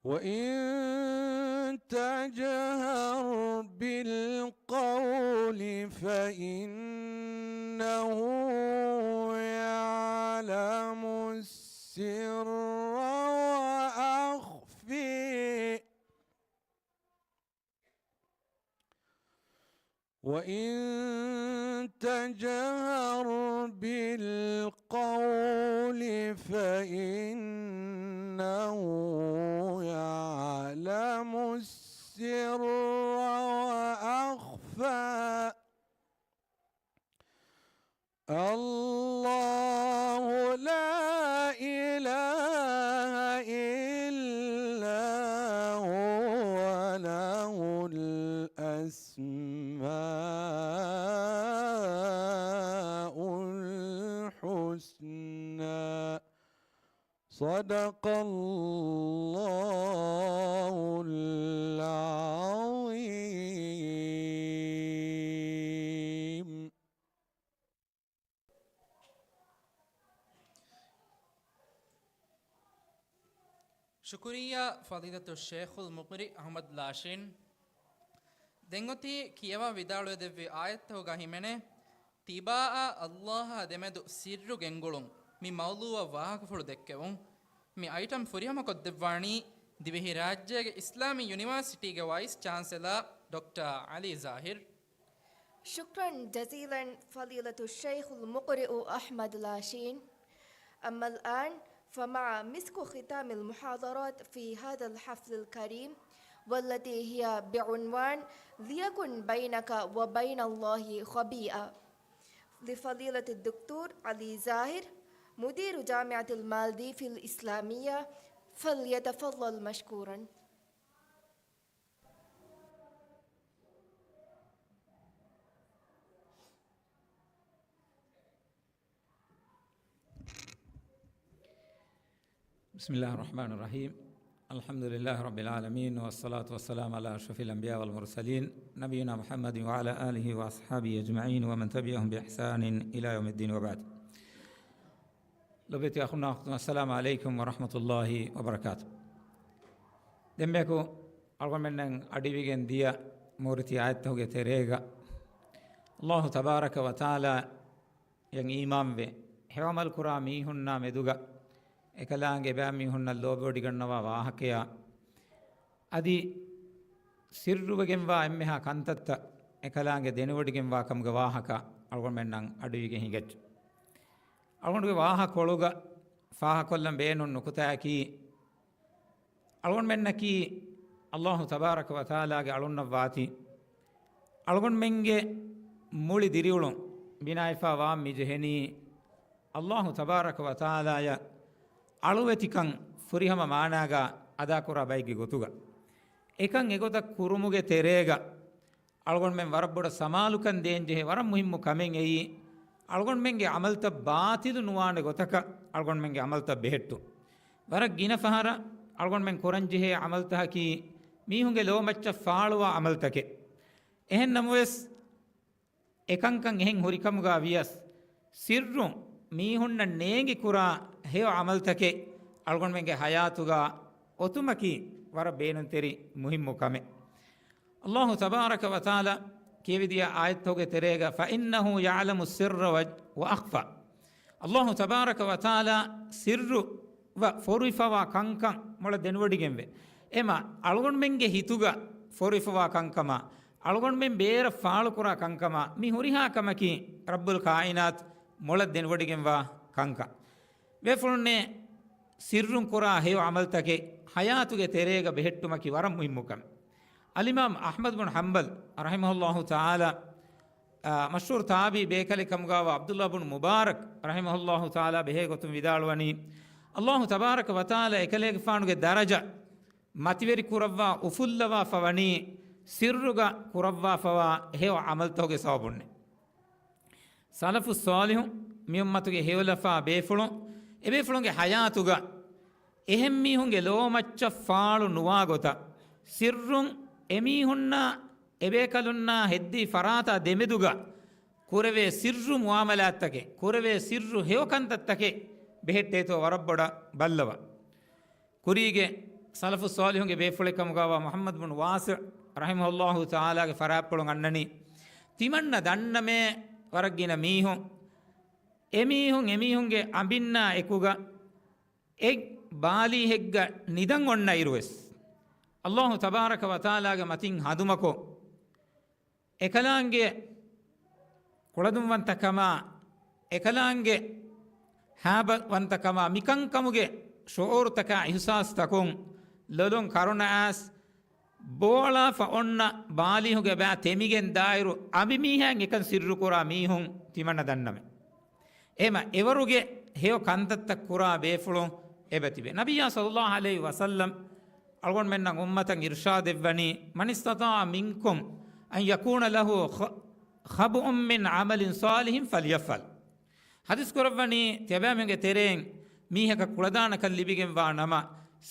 وإن تجهر بالقول فإنه يعلم السر وأخفى. وإن تجهر بالقول فإنه يعلم السر وأخفى. الله لا إله إلا هو له الأسماء الحسنى. صدق الله العظيم. ޝުކުރިއްޔާ ފަޟީލަތު ޝޭޚުލް މުޤްރި އަޙްމަދު ލާޝީން. ދެން އޮތީ ކިޔަވާ ވިދާޅުވެދެއްވި އާޔަތްތަކުގަ ހިމެނޭ، ތިބާއާ ﷲ އާ ދެމެދު ސިއްރު ގެންގުޅުން. މި މައުޟޫޢަށް ވާހަކަފުޅު ދެއްކެވުން. މި އައިޓަމް ފުރިހަމަ ކޮށްދެއްވާނީ ދިވެހިރާއްޖޭގެ އިސްލާމީ ޔުނިވާސިޓީގެ ވައިސް ޗާންސެލާ ޑޮކްޓަރ ޢަލީ ޒާހިރު. ޝުކްރަން ޖަޒީލަން ފަޟީލަތު ޝައިޚުލް މުޤްރިއު އަޙްމަދު ލާޝީން. އައްމަލް އާން فمع مسك ختام المحاضرات في هذا الحفل الكريم، والتي هي بعنوان ليكن بينك وبين الله خبيئة، لفضيلة الدكتور علي زاهر، مدير جامعة المالديف الإسلامية، فليتفضل مشكورا. بسم الله الرحمن الرحيم. الحمد لله رب العالمين، والصلاة والسلام على أشرف الأنبياء والمرسلين، نبينا محمد وعلى آله وأصحابه أجمعين، ومن تبعهم بإحسان إلى يوم الدين، وبعد. ލޮބުވެތި އަޚުންނާ އުޚްތުން، السلام عليكم ورحمة الله وبركاته. ދެންމެއަކު އަޅުގަނޑުމެންނަށް އަޑުއިވިގެން ދިޔަ މޫރިތި އާޔަތްތަކުގެ ތެރޭގަ، ﷲ ތަބާރަކަ ވަތަޢާލާ އަށް އީމާންވެ، ހެޔޮ ޢަމަލު ކުރާ މީހުންނާ މެދުގަ އެކަލާނގެ އެބައިމީހުންނަށް ލޯބިވޮޑިގަންނަވާ ވާހަކަޔާ، އަދި ސިއްރުވެގެންވާ އެންމެހާ ކަންތައްތައް އެކަލާނގެ ދެނެވޮޑިގެންވާ ކަމުގެ ވާހަކަ އަޅުގަނޑުމެންނަށް އަޑުއިވިގެން ހިނގައްޖެ. އަޅުގަނޑުގެ ވާހަކަކޮޅުގަ ފާހަކޮށްލަން ބޭނުން ނުކުތާއަކީ، އަޅުގަނޑުމެންނަކީ ﷲ ތަބާރަކަ ވަތަޢާލާގެ އަޅުންނަށްވާތީ، އަޅުގަނޑުމެންގެ މުޅި ދިރިއުޅުން ބިނާވެފަ ވާން މި ޖެހެނީ، ﷲ ތަބާރަކަ ވަތަޢާލާއަށް އަޅުވެތިކަން ފުރިހަމަ މާނާގަ އަދާކުރާ ބައެއްގެ ގޮތުގަ. އެކަން އެގޮތަށް ކުރުމުގެ ތެރޭގަ، އަޅުގަނޑުމެން ވަރަށް ބޮޑަށް ސަމާލުކަން ދޭންޖެހޭ ވަރަށް މުހިއްމު ކަމެއް އެއީ، އަޅުގަނޑުމެންގެ ޢަމަލުތައް ބާޠިލު ނުވާނެ ގޮތަކަށް އަޅުގަނޑުމެންގެ ޢަމަލުތައް ބެހެއްޓުން. ވަރަށް ގިނަ ފަހަރަށް އަޅުގަނޑުމެން ކުރަންޖެހޭ ޢަމަލުތަކަކީ، މީހުންގެ ލޯމައްޗަށް ފާޅުވާ ޢަމަލުތަކެއް. އެހެން ނަމަވެސް، އެކަންކަން އެހެން ހުރިކަމުގަ ވިޔަސް، ސިއްރުން މީހުންނަށް ނޭނގި ކުރާ ހެޔޮ ޢަމަލުތަކެއް އަޅުގަނޑުމެންގެ ޙަޔާތުގަ އޮތުމަކީ ވަރަށް ބޭނުންތެރި މުހިއްމު ކަމެއް. ﷲ ތަބާރަކަ ވަތަޢާލާ ކިޔެވިދިޔަ އާޔަތްތަކުގެ ތެރޭގަ، فإنه يعلم السر وأخفى. ﷲ ތަބާރަކަ ވަތަޢާލާ ސިއްރު ވަ ފޮރުވިފަވާ ކަންކަން މޮޅަށް ދެނެވޮޑިގެންވޭ. އެމަ އަޅުގަނޑުމެންގެ ހިތުގަ ފޮރުވިފަވާ ކަންކަމާ، އަޅުގަނޑުމެން ބޭރަށް ފާޅުކުރާ ކަންކަމާ، މި ހުރިހާ ކަމަކީ ރައްބުލް ކާއިނާތު މޮޅަށް ދެނެވޮޑިގެންވާ ކަންކަން. ބޭފުޅުންނޭ ސިއްރުން ކުރާ ހެޔޮ ޢަމަލުތަކެއް ޙަޔާތުގެ ތެރޭގަ ބެހެއްޓުމަކީ ވަރަށް މުހިއްމު ކަމެއް. އަލްއިމާމް އަޙްމަދު ބުން ޙަންބަލް ރަޙިމަހުﷲ ތަޢާލާ، އާ، މަޝްހޫރު ތާބިޢީ ބޭކަލެއް ކަމުގައިވާ ޢަބްދުﷲ ބުން މުބާރަކް ރަޙިމަހުﷲ ތަޢާލާ ބެހޭ ގޮތުން ވިދާޅުވަނީ، ﷲ ތަބާރަކަ ވަތަޢާލާ އެކަލޭގެފާނުގެ ދަރަޖަ މަތިވެރި ކުރައްވާ އުފުއްލަވާފަ ވަނީ ސިއްރުގަ ކުރައްވާފަވާ ހެޔޮ ޢަމަލުތަކުގެ ސަބަބުންނޭ. ސަލަފުއް ޞާލިޙު މިއުއްމަތުގެ ހެޔޮލަފާ ބޭފުޅުން އެބޭފުޅުންގެ ޙަޔާތުގަ އެހެން މީހުންގެ ލޯމައްޗަށް ފާޅު ނުވާ ގޮތަށް، ސިއްރުން އެމީހުންނާ އެބޭކަލުންނާ ހެއްދި ފަރާތާ ދެމެދުގަ ކުރެވޭ ސިއްރު މުޢާމަލާތްތަކެއް، ކުރެވޭ ސިއްރު ހެޔޮ ކަންތައްތަކެއް ބެހެއްޓޭތޯ ވަރަށް ބޮޑަށް ބައްލަވާ. ކުރީގެ ސަލަފުއް ޞާލިޙުންގެ ބޭފުޅެއް ކަމުގައިވާ މުޙައްމަދު ބުނު ވާޞިޢު ރަޙިމަހުﷲ ތަޢާލާގެ ފަރާތްޕުޅުން އަންނަނީ، ތިމަންނަ ދަންނަމޭ ވަރަށް ގިނަ މީހުން، އެމީހުން އެމީހުންގެ އަނބިންނާ އެކުގަ އެއް ބާލީހެއްގަ ނިދަން އޮންނަ އިރުވެސް، ﷲ ތަބާރަކަ ވަތަޢާލާގެ މަތިން ހަނދުމަކޮށް، އެކަލާނގެ ކުޅަދުންވަންތަކަމާ، އެކަލާނގެ ހައިބަވަންތަކަމާ، މިކަންކަމުގެ ޝުޢޫރުތަކާ އިޙްސާސްތަކުން ލޮލުން ކަރުނައައިސް، ބޯޅާފަ އޮންނަ ބާލީހުގެ ބައި ތެމިގެން ދާއިރު، އަނބިމީހާއިން އެކަން ސިއްރުކުރާ މީހުން ތިމަންނަ ދަންނަމޭ. އެހެމަ އެވަރުގެ ހެޔޮ ކަންތައްތައް ކުރާ ބޭފުޅުން އެބަތިބެ. ނަބިއްޔާ ޞައްލަﷲ ޢަލައިހި ވަސައްލަމް އަޅުގަނޑުމެންނަށް އުއްމަތަށް އިރުޝާދެއްވަނީ، من استطاع منكم أن يكون له خ-، خبؤ من عمل صالح فليفعل. ޙަދީޘް ކުރައްވަނީ، ތިޔަބައިމީހުންގެ ތެރެއިން މީހަކަށް ކުޅަދާނަކަން ލިބިގެންވާ ނަމަ،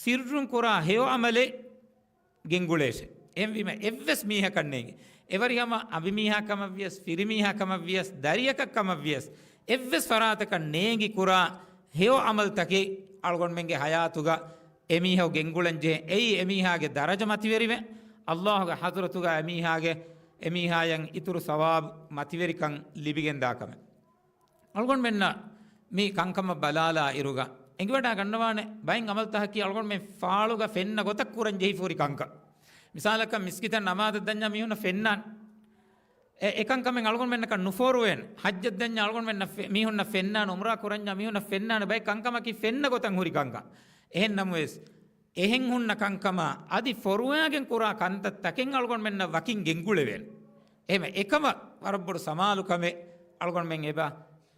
ސިއްރުން ކުރާ ހެޔޮ ޢަމަލެއް ގެންގުޅޭށެ. އެހެންވީމަ އެއްވެސް މީހަކަށް ނޭނގި، އެވަރިހަމަ އަނބިމީހާ ކަމަށްވިޔަސް، ފިރިމީހާ ކަމަށްވިޔަސް، ދަރިއަކަށް ކަމަށްވިޔަސް، އެއްވެސް ފަރާތަކަށް ނޭނގި ކުރާ ހެޔޮ ޢަމަލުތަކެއް އަޅުގަނޑުމެންގެ ޙަޔާތުގަ އެމީހަކު ގެންގުޅަން ޖެހޭ. އެއީ އެމީހާގެ ދަރަޖަ މަތިވެރިވެ، ﷲ ގެ ޙަޟްރަތުގަ އެމީހާގެ، އެމީހާޔަށް އިތުރު ސަވާބު މަތިވެރިކަން ލިބިގެންދާ ކަމެއް. އަޅުގަނޑުމެންނަށް މި ކަންކަމަށް ބަލާލާ އިރުގަ އެނގިވަޑާ ގަންނަވާނެ ބައެއް ޢަމަލުތަކަކީ އަޅުގަނޑުމެން ފާޅުގަ ފެންނަ ގޮތަށް ކުރަން ޖެހިފަ ހުރި ކަންކަން. މިސާލަކަށް މިސްކިތަށް ނަމާދަށް ދަންޏާ މީހުންނަށް ފެންނާނެ. އެ، އެކަންކަމެއް އަޅުގަނޑުމެންނަކަށް ނުފޯރުވޭނެ. ޙައްޖަށް ދަންޏާ އަޅުގަނޑުމެންނަށް ފެ-، މީހުންނަށް ފެންނާނެ، ޢުމްރާ ކުރަންޏާ މީހުންނަށް ފެންނާނެ، ބައެއް ކަންކަމަކީ ފެންނަ ގޮތަށް ހުރި ކަންކަން. އެހެން ނަމަވެސް، އެހެން ހުންނަ ކަންކަމާ އަދި ފޮރުވާގެން ކުރާ ކަންތައް ތަކެއް އަޅުގަނޑުމެންނަށް ވަކިން ގެންގުޅެވޭނެ. އެހެމަ އެކަމަށް ވަރަށް ބޮޑު ސަމާލުކަމެއް އަޅުގަނޑުމެން އެބަ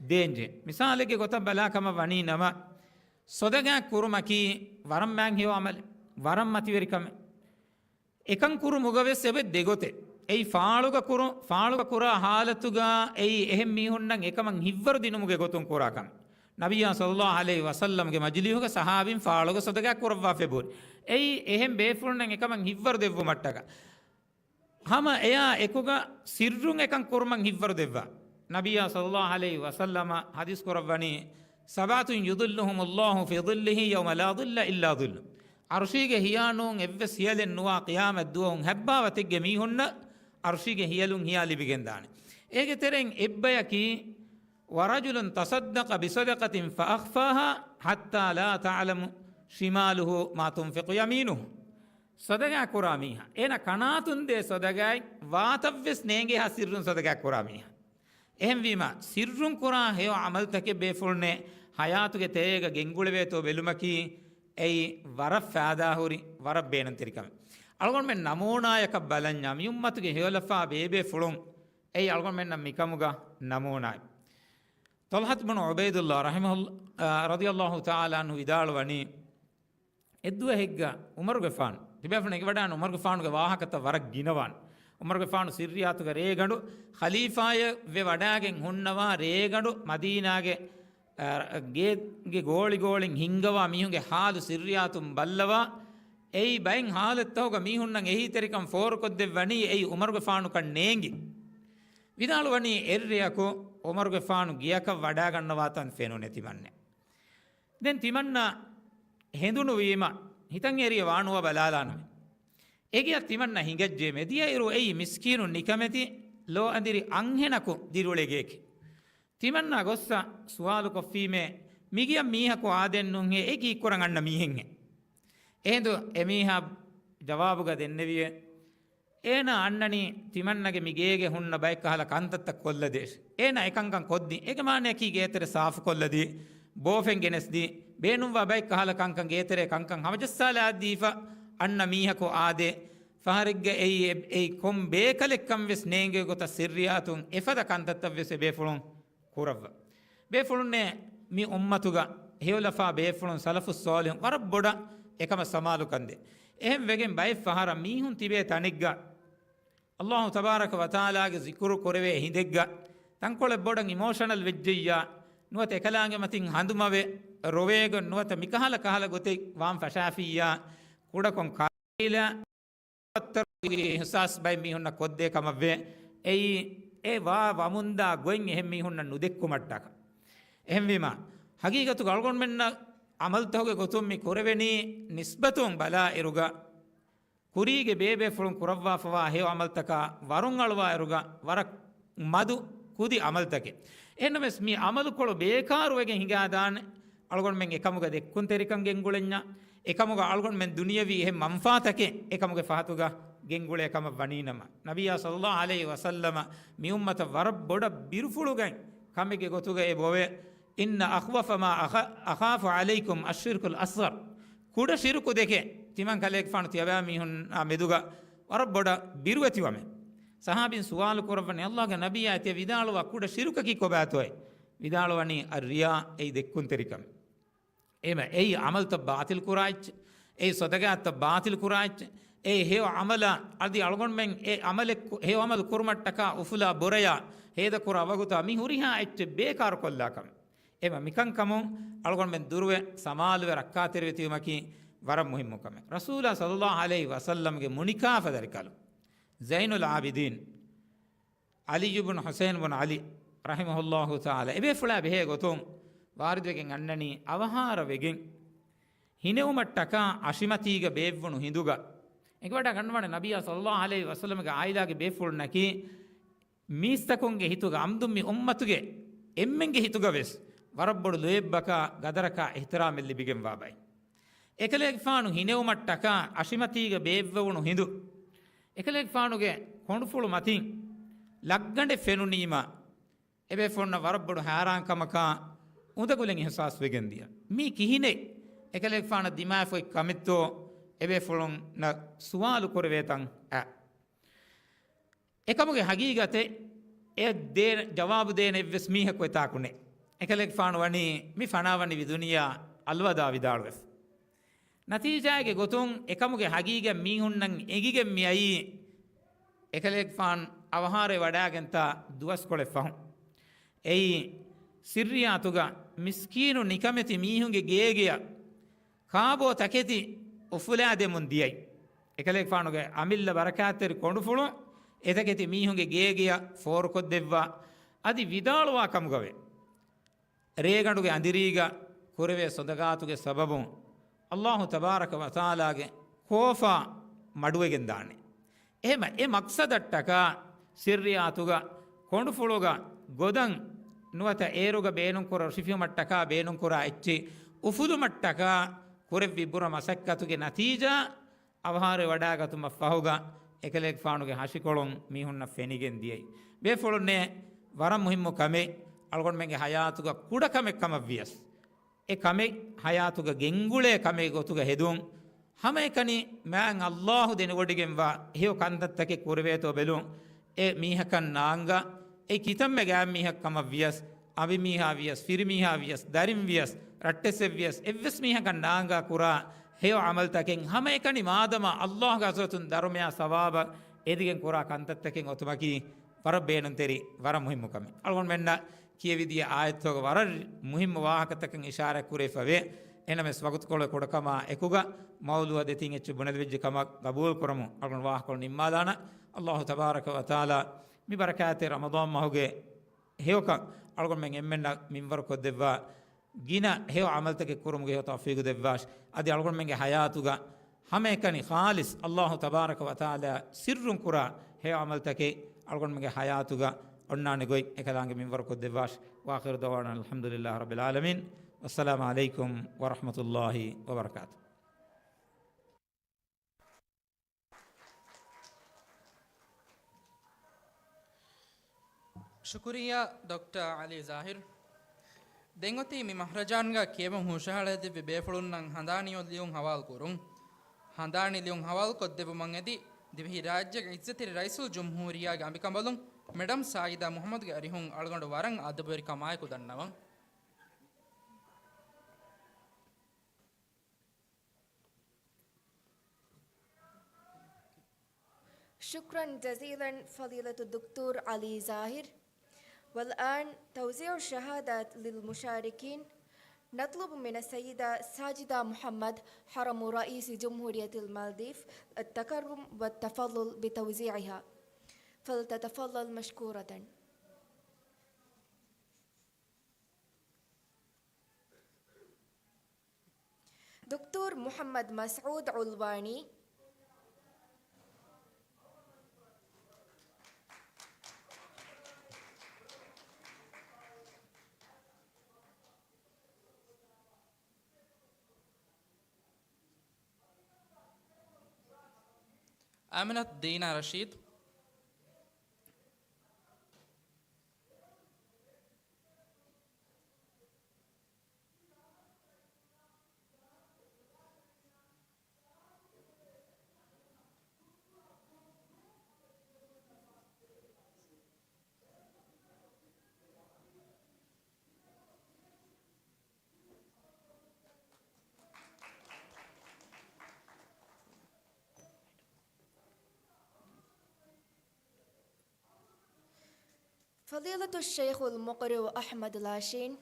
ދޭންޖެ. މިސާލެއްގެ ގޮތަށް ބަލާ ކަމަށް ވަނީ ނަމަ، ޞަދަޤާތް ކުރުމަކީ ވަރަށް މާތް ހެޔޮ ޢަމަލެއް، ވަރަށް މަތިވެރި ކަމެއް. އެކަން ކުރުމުގަ ވެސް އެބަ ދެގޮތެއް. އެއީ ފާޅުގަ ކުރު-، ފާޅުގަ ކުރާ ޙާލަތުގަ އެއީ އެހެން މީހުންނަށް އެކަމަށް ހިތްވަރު ދިނުމުގެ ގޮތުން ކުރާ ކަމެއް. ނަބިއްޔާ ޞައްލައްލާހު ޢަލައިހި ވަސައްލަމްގެ މަޖިލީހުގަ ޞަޙާބީން ފާޅުގަ ޞަދަޤާތް ކުރައްވާފަ އެބަހުރި. އެއީ އެހެން ބޭފުޅުންނަށް އެކަމަށް ހިތްވަރު ދެއްވުމަށްޓަކާ. ހަމަ އެޔާ އެކުގަ ސިއްރުން އެކަން ކުރުމަށް ހިތްވަރު ދެއްވާ. ނަބިއްޔާ ޞައްލައްލާހު ޢަލައިހި ވަސައްލަމަ ޙަދީޘް ކުރައްވަނީ، "سبعة يظلهم الله في ظله يوم لا ظل إلا ظله." ޢަރުޝީގެ ހިޔާ ނޫން އެއްވެސް ހިޔަލެއް ނުވާ ޤިޔާމަތް ދުވަހުން ހަތް ބާވަތެއްގެ މީހުންނަށް ޢަރުޝީގެ ހިޔަލުން ހިޔާ ލިބިގެންދާނެ. އޭގެ ތެރެއިން އެއްބަޔަކީ، "ورجل تصدق بصدقة فأخفاها حتى لا تعلم شماله ما تنفق يمينه." ޞަދަޤާތް ކުރާ މީހާ، އޭނަ ކަނާތުން ދޭ ޞަދަޤާތް ވާތަށްވެސް ނޭނގޭހާ ސިއްރުން ޞަދަޤާތް ކުރާ މީހާ. އެހެންވީމަ، ސިއްރުން ކުރާ ހެޔޮ ޢަމަލުތަކެއް ބޭފުޅުންނެއް ޙަޔާތުގެ ތެރޭގަ ގެންގުޅެވޭތޯ ބެލުމަކީ، އެއީ ވަރަށް ފައިދާހުރި، ވަރަށް ބޭނުންތެރި ކަމެއް. އަޅުގަނޑުމެން ނަމޫނާޔަކަށް ބަލަންޏާ، މި އުއްމަތުގެ ހެޔޮލަފާ ބޭބޭފުޅުން، އެއީ އަޅުގަނޑުމެންނަށް މިކަމުގަ ނަމޫނާއެއް. ޠަލްޙަތު ބުނު ޢުބައިދުﷲ ރަޙިމަހު-، އާ، ރަޟިޔަﷲ ތަޢާލާ ޢަންހު ވިދާޅުވަނީ، އެއްދުވަހެއްގަ ޢުމަރުގެފާނު، ތިބޭފުޅުން އެނގިވަޑާން ޢުމަރުގެފާނުގެ ވާހަކަތައް ވަރަށް ގިނަވާން. ޢުމަރުގެފާނު ސިއްރިއާތުގަ ރޭގަނޑު ޚަލީފާއެއް ވެ ވަޑާގެން ހުންނަވާ ރޭގަނޑު މަދީނާގެ، އަ، ގޭގެ ގޯޅި ގޯޅިން ހިންގަވާ މީހުންގެ ޙާލު ސިއްރިއާތުން ބައްލަވާ، އެއީ ބައެއް ޙާލަތްތަކުގަ މީހުންނަށް އެހީތެރިކަން ފޯރުކޮށްދެއްވަނީ އެއީ ޢުމަރުގެފާނުކަން ނޭނގި. ވިދާޅުވަނީ އެއްރެއަކު ޢުމަރުގެފާނު ގެޔަކަށް ވަޑާގަންނަވާތަން ފެނުނެ ތިމަންނެ. ދެން ތިމަންނަ ހެނދުނުވީމަ، ހިތަށް އެރި ވާނުވާ ބަލާލާނަމޭ. އެގެއަށް ތިމަންނަ ހިނގައްޖެ މެދިޔައިރު އެއީ މިސްކީނު ނިކަމެތި ލޯ އަނދިރި އަންހެނަކު ދިރިއުޅޭ ގެއެކޭ. ތިމަންނަ ގޮއްސަ ސުވާލުކޮށްފީމޭ، މިގެއަށް މީހަކު އާދެއްނޫންހޭ، އެ ކީއްކުރަން އަންނަ މީހެއްހޭ؟ އެހިނދު އެމީހާ ޖަވާބުގަ ދެންނެވިއޭ، އޭނާ އަންނަނީ ތިމަންނަގެ މި ގޭގެ ހުންނަ ބައެއް ކަހަލަ ކަންތައްތައް ކޮށްލަދޭށޭ. އޭނާ އެކަންކަން ކޮށްދިން. އޭގެ މާނަޔަކީ ގޭތެރެ ސާފުކޮށްލަދީ، ބޯފެން ގެނެސްދީ، ބޭނުންވާ ބައެއް ކަހަލަ ކަންކަން ގޭތެރޭ ކަންކަން ހަމަޖައްސާލާދީފަ އަންނަ މީހަކު އާދޭ. ފަހަރެއްގަ އެއީ، އެ-، އެއީ ކޮން ބޭކަލެއްކަން ވެސް ނޭނގޭ ގޮތަށް ސިއްރިއާތުން އެފަދަ ކަންތައްތައް ވެސް އެބޭފުޅުން ކުރައްވާ. ބޭފުޅުންނޭ މި އުއްމަތުގަ ހެޔޮލަފާ ބޭފުޅުން ސަލަފުއް ޞާލިޙުން ވަރަށް ބޮޑަށް އެކަމަށް ސަމާލުކަންދޭ. އެހެން ވެގެން ބައެއް ފަހަރަށް މީހުން ތިބޭ ތަނެއްގަ ﷲ ތަބާރަކަ ވަތަޢާލާގެ ޒިކުރު ކުރެވޭ ހިނދެއްގަ ތަންކޮޅެއް ބޮޑަށް އިމޯޝަނަލް ވެއްޖެއްޔާ، ނުވަތަ އެކަލާނގެ މަތިން ހަނދުމަވެ ރޮވޭގޮތް ނުވަތަ މިކަހަލަ ކަހަލަ ގޮތެއް ވާން ފަށާފިއްޔާ، ކުޑަކޮށް ކާއިލާ އިޙްސާސް ބައެއް މީހުންނަށް ކޮށްދޭ ކަމަށްވޭ. އެއީ، އެ ވާ ވަމުންދާ ގޮތް އެހެން މީހުންނަށް ނުދެއްކުމަށްޓަކާ. އެހެންވީމާ، ހަގީގަތުގަ އަޅުގަނޑުމެންނަށް ޢަމަލުތަކުގެ ގޮތުން މި ކުރެވެނީ ނިސްބަތުން ބަލާއިރުގަ، ކުރީގެ ބޭބޭފުޅުން ކުރައްވާފަވާ ހެޔޮ ޢަމަލުތަކާ ވަރުން އަޅުވާއިރުގަ ވަރަށް މަދު ކުދި ޢަމަލުތަކެއް. އެހެންނަމަވެސް މި ޢަމަލުކޮޅު ބޭކާރުވެގެން ހިނގާދާނެ، އަޅުގަނޑުމެން އެކަމުގަ ދެއްކުންތެރިކަން ގެންގުޅެންޏާ، އެކަމުގަ އަޅުގަނޑުމެން ދުނިޔަވީ އެހެން މަންފާތަކެއް އެކަމުގެ ފަހަތުގަ ގެންގުޅޭ ކަމަށް ވަނީނަމަ، ނަބިއްޔާ ޞައްލައްލާހު ޢަލައިހި ވަސައްލަމަ މި އުއްމަތަށް ވަރަށް ބޮޑަށް ބިރުފުޅުގައި ކަމެއްގެ ގޮތުގައި އެބައޮވޭ، "إن أخوف ما أخ-، أخاف عليكم الشرك الأصغر." ކުޑަ ޝިރުކު ދެކެ ތިމަން ކަލޭގެފާނު ތިޔަބައިމީހުންނާ މެދުގަ ވަރަށް ބޮޑަށް ބިރުވެތިވަމެ. ޞަޙާބީން ސުވާލު ކުރައްވަނީ، "ﷲގެ ނަބިއްޔާ، ތިޔަ ވިދާޅުވާ ކުޑަ ޝިރުކަކީ ކޮބާތޯއޭ؟" ވިދާޅުވަނީ، "الرياء، އެއީ ދެއްކުންތެރިކަމެއް." އެމަ އެއީ ޢަމަލުތައް ބާޠިލް ކުރާ އެއްޗެއް، އެއީ ޞަދަޤާތްތައް ބާޠިލް ކުރާ އެއްޗެއް، އެއީ ހެޔޮ ޢަމަލާ، އަދި އަޅުގަނޑުމެން އެ ޢަމަލެއް ކު-، ހެޔޮ ޢަމަލު ކުރުމަށްޓަކާ އުފުލާ ބުރަޔާ ހޭދަކުރާ ވަގުތާ މި ހުރިހާ އެއްޗެއް ބޭކާރު ކޮށްލާ ކަމެއް. އެމަ މިކަންކަމުން އަޅުގަނޑުމެން ދުރުވެ ސަމާލުވެ ރައްކާތެރިވެތިވުމަކީ ވަރަށް މުހިއްމު ކަމެއް. ރަސޫލާ ޞައްލައްލާހު ޢަލައިހި ވަސައްލަމްގެ މުނިކާ ފަދަރިކަލު ޒައިނުލް ޢާބިދީން ޢަލީ ބުނު ޙުސައިން ބުނު ޢަލީ ރަޙިމަހުﷲ ތަޢާލާ އެބޭފުޅާ ބެހޭ ގޮތުން ވާރިދުވެގެން އަންނަނީ، އަވަހާރަވެގެން ހިނެވުމަށްޓަކާ އަށިމަތީގަ ބޭއްވުނު ހިނދުގަ އެނގިވަޑާ ގަންނަވާނެ ނަބިއްޔާ ޞައްލައްލާހު ޢަލައިހި ވަސައްލަމްގެ ޢާއިލާގެ ބޭފުޅުންނަކީ މީސްތަކުންގެ ހިތުގަ އަމްދުން މި އުއްމަތުގެ އެންމެންގެ ހިތުގަ ވެސް ވަރަށް ބޮޑު ލޯތްބަކާ ގަދަރަކާ އިޙްތިރާމެއް ލިބިގެންވާ ބައެއް. އެކަލޭގެފާނު ހިނެވުމަށްޓަކާ އަށިމަތީގަ ބޭއްވެވުނު ހިނދު، އެކަލޭގެފާނުގެ ކޮނޑުފުޅު މަތިން ލައްގަނޑެއް ފެނުނީމަ، އެބޭފުޅުންނަށް ވަރަށް ބޮޑު ހައިރާންކަމަކާ އުނދަގުލެން އިހުސާސް ވެގެން ދިޔަ. މީ ކިހިނެއް؟ އެކަލޭގެފާނަށް ދިމާވެފައި ކަމެއްތޯ އެބޭފުޅުންނަށް ސުވާލު ކުރެވޭތަން އަ. އެކަމުގެ ހަގީގަތެއް އެ ދޭ، ޖަވާބު ދޭނެ އެއްވެސް މީހަކު އެތާކު ނެތް. އެކަލޭގެފާނު ވަނީ މި ފަނާވަނިވި ދުނިޔެއާ އަލްވަދާ ވިދާޅުވެފަ. ނަތީޖާގެ ގޮތުން އެކަމުގެ ހަގީގަތް މީހުންނަށް އެނގިގެން މިއައީ، އެކަލޭގެފާނު އަވަހާރަވެ ވަޑާގެންތާ ދުވަސްކޮޅެއް ފަހުން. އެއީ، ސިއްރިއްޔާތުގަ މިސްކީނު ނިކަމެތި މީހުންގެ ގޭގެއަށް ކާބޯ ތަކެތި އުފުލާދެމުން ދިޔައީ. އެކަލޭގެފާނުގެ އަމިއްލަ ބަރަކާތްތެރި ކޮނޑުފުޅު އެތަކެތި މީހުންގެ ގޭގެއަށް ފޯރުކޮށްދެއްވާ، އަދި ވިދާޅުވާ ކަމުގަވޭ. ރޭގަނޑުގެ އަނދިރީގަ ކުރެވޭ ޞަދަޤާތުގެ ސަބަބުން ﷲ ތަބާރަކަ ވަތަޢާލާގެ ކޯފާ މަޑުވެގެން ދާނެ. އެހެމަ އެ މަޤްޞަދަށްޓަކާ ސިއްރިއްޔާތުގަ ކޮނޑުފުޅުގަ ގޮދަން ނުވަތަ އޭރުގަ ބޭނުންކުރާ ރިފިއުމަށްޓަކާ ބޭނުންކުރާ އެއްޗެއް އުފުލުމަށްޓަކާ ކުރެއްވި ބުރަ މަސައްކަތުގެ ނަތީޖާ އަވަހާރަވެ ވަޑާގަތުމަށް ފަހުގަ އެކަލޭގެފާނުގެ ހަށިކޮޅުން މީހުންނަށް ފެނިގެން ދިޔައީ. ބޭފުޅުންނޭ ވަރަށް މުހިއްމު ކަމެއް، އަޅުގަނޑުމެންގެ ހަޔާތުގަ ކުޑަ ކަމެއް ކަމަށްވިޔަސް، އެ ކަމެއް ހަޔާތުގަ ގެންގުޅޭ ކަމެއް ގޮތުގަ ހެދުން، ހަމައެކަނި މާތް ﷲ ދެނެވޮޑިގެންވާ ހެޔޮ ކަންތައްތަކެއް ކުރެވޭތޯ ބެލުން، އެ މީހަކަށް ނާނގާ، އެ ކިތަންމެ ގާތްމީހަކު ކަމަށްވިޔަސް، އަނބިމީހާ ވިޔަސް، ފިރިމީހާ ވިޔަސް، ދަރިން ވިޔަސް، ރައްޓެއްސެއް ވިޔަސް، އެއްވެސް މީހަކަށް ނާނގާ ކުރާ ހެޔޮ ޢަމަލުތަކެއް ހަމައެކަނި މާދަމާ ﷲގެ ޙަޟްރަތުން ދަރުމަޔާ ސަވާބަށް އެދިގެން ކުރާ ކަންތައްތަކެއް އޮތުމަކީ ވަރަށް ބޭނުންތެރި، ވަރަށް މުހިއްމު ކަމެއް. އަޅުގަނޑުމެންނަށް ކިޔެވިދިޔަ އާޔަތްތަކުގެ ވަރަށް މުހިއްމު ވާހަކަތަކަށް އިޝާރާތް ކުރެވިފަވޭ. އެހެނަމެސް ވަގުތުކޮޅު ކުޑަކަމާ އެކުގަ މައުޟޫޢަށް ދެތިން އެއްޗެއް ބުނެލެވިއްޖެ ކަމަށް ގަބޫލު ކުރަމުން އަޅުގަނޑު ވާހަކަކޮޅު ނިންމާލާނަން. ﷲ ތަބާރަކަ ވަތަޢާލާ މި ބަރަކާތްތެރި ރަމަޟާން މަހުގެ ހެޔޮކަން އަޅުގަނޑުމެން އެންމެންނަށް މިންވަރު ކޮށްދެއްވާ، ގިނަ ހެޔޮ ޢަމަލުތަކެއް ކުރުމުގެ ހެޔޮ ތައުފީގު ދެއްވާށި. އަދި އަޅުގަނޑުމެންގެ ހަޔާތުގަ ހަމައެކަނި ޚާލިޞް ﷲ ތަބާރަކަ ވަތަޢާލާ ސިއްރުން ކުރާ ހެޔޮ ޢަމަލުތަކެއް އަޅުގަނޑުމެންގެ ހަޔާތުގަ އޮންނާނެ ގޮތް އެކަލާނގެ މިންވަރު ކޮށްދެއްވާށި. وآخر دعوانا أن الحمد لله رب العالمين. والسلام عليكم ورحمة الله وبركاته. ޝުކުރިއްޔާ، ޑޮކްޓަރ ޢަލީ ޒާހިރު. ދެން އޮތީ މި މަހްރަޖާންގަ ކިޔެވުން ހުށަހަޅައިދެއްވި ބޭފުޅުންނަށް ހަނދާނީ ލިޔުން ހަވާލުކުރުން. ހަނދާނީ ލިޔުން ހަވާލުކޮށްދެއްވުމަށް އެދި، ދިވެހިރާއްޖޭގެ ޢިއްޒަތްތެރި ރައީސުލްޖުމްހޫރިއްޔާގެ އަނބިކަނބަލުން މެޑަމް ސާއިދާ މުޙައްމަދުގެ އަރިހުން އަޅުގަނޑު ވަރަށް އަދަބުވެރިކަމާއެކު ދަންނަވަން. شكرا جزيلا فضيلة الدكتور علي زاهر. والآن توزيع الشهادات للمشاركين. نطلب من السيدة ساجدة محمد، حرم رئيس جمهورية المالديف، التكرم والتفضل بتوزيعها، فلتتفضل مشكورة. دكتور محمد مسعود علواني. آمنة دينا رشيد. فضيلة الشيخ المقرئ أحمد لاشين.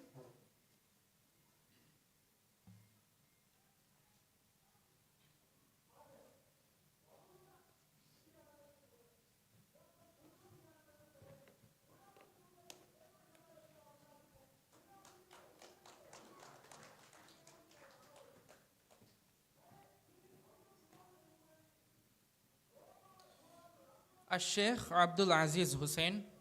الشيخ عبد العزيز حسين.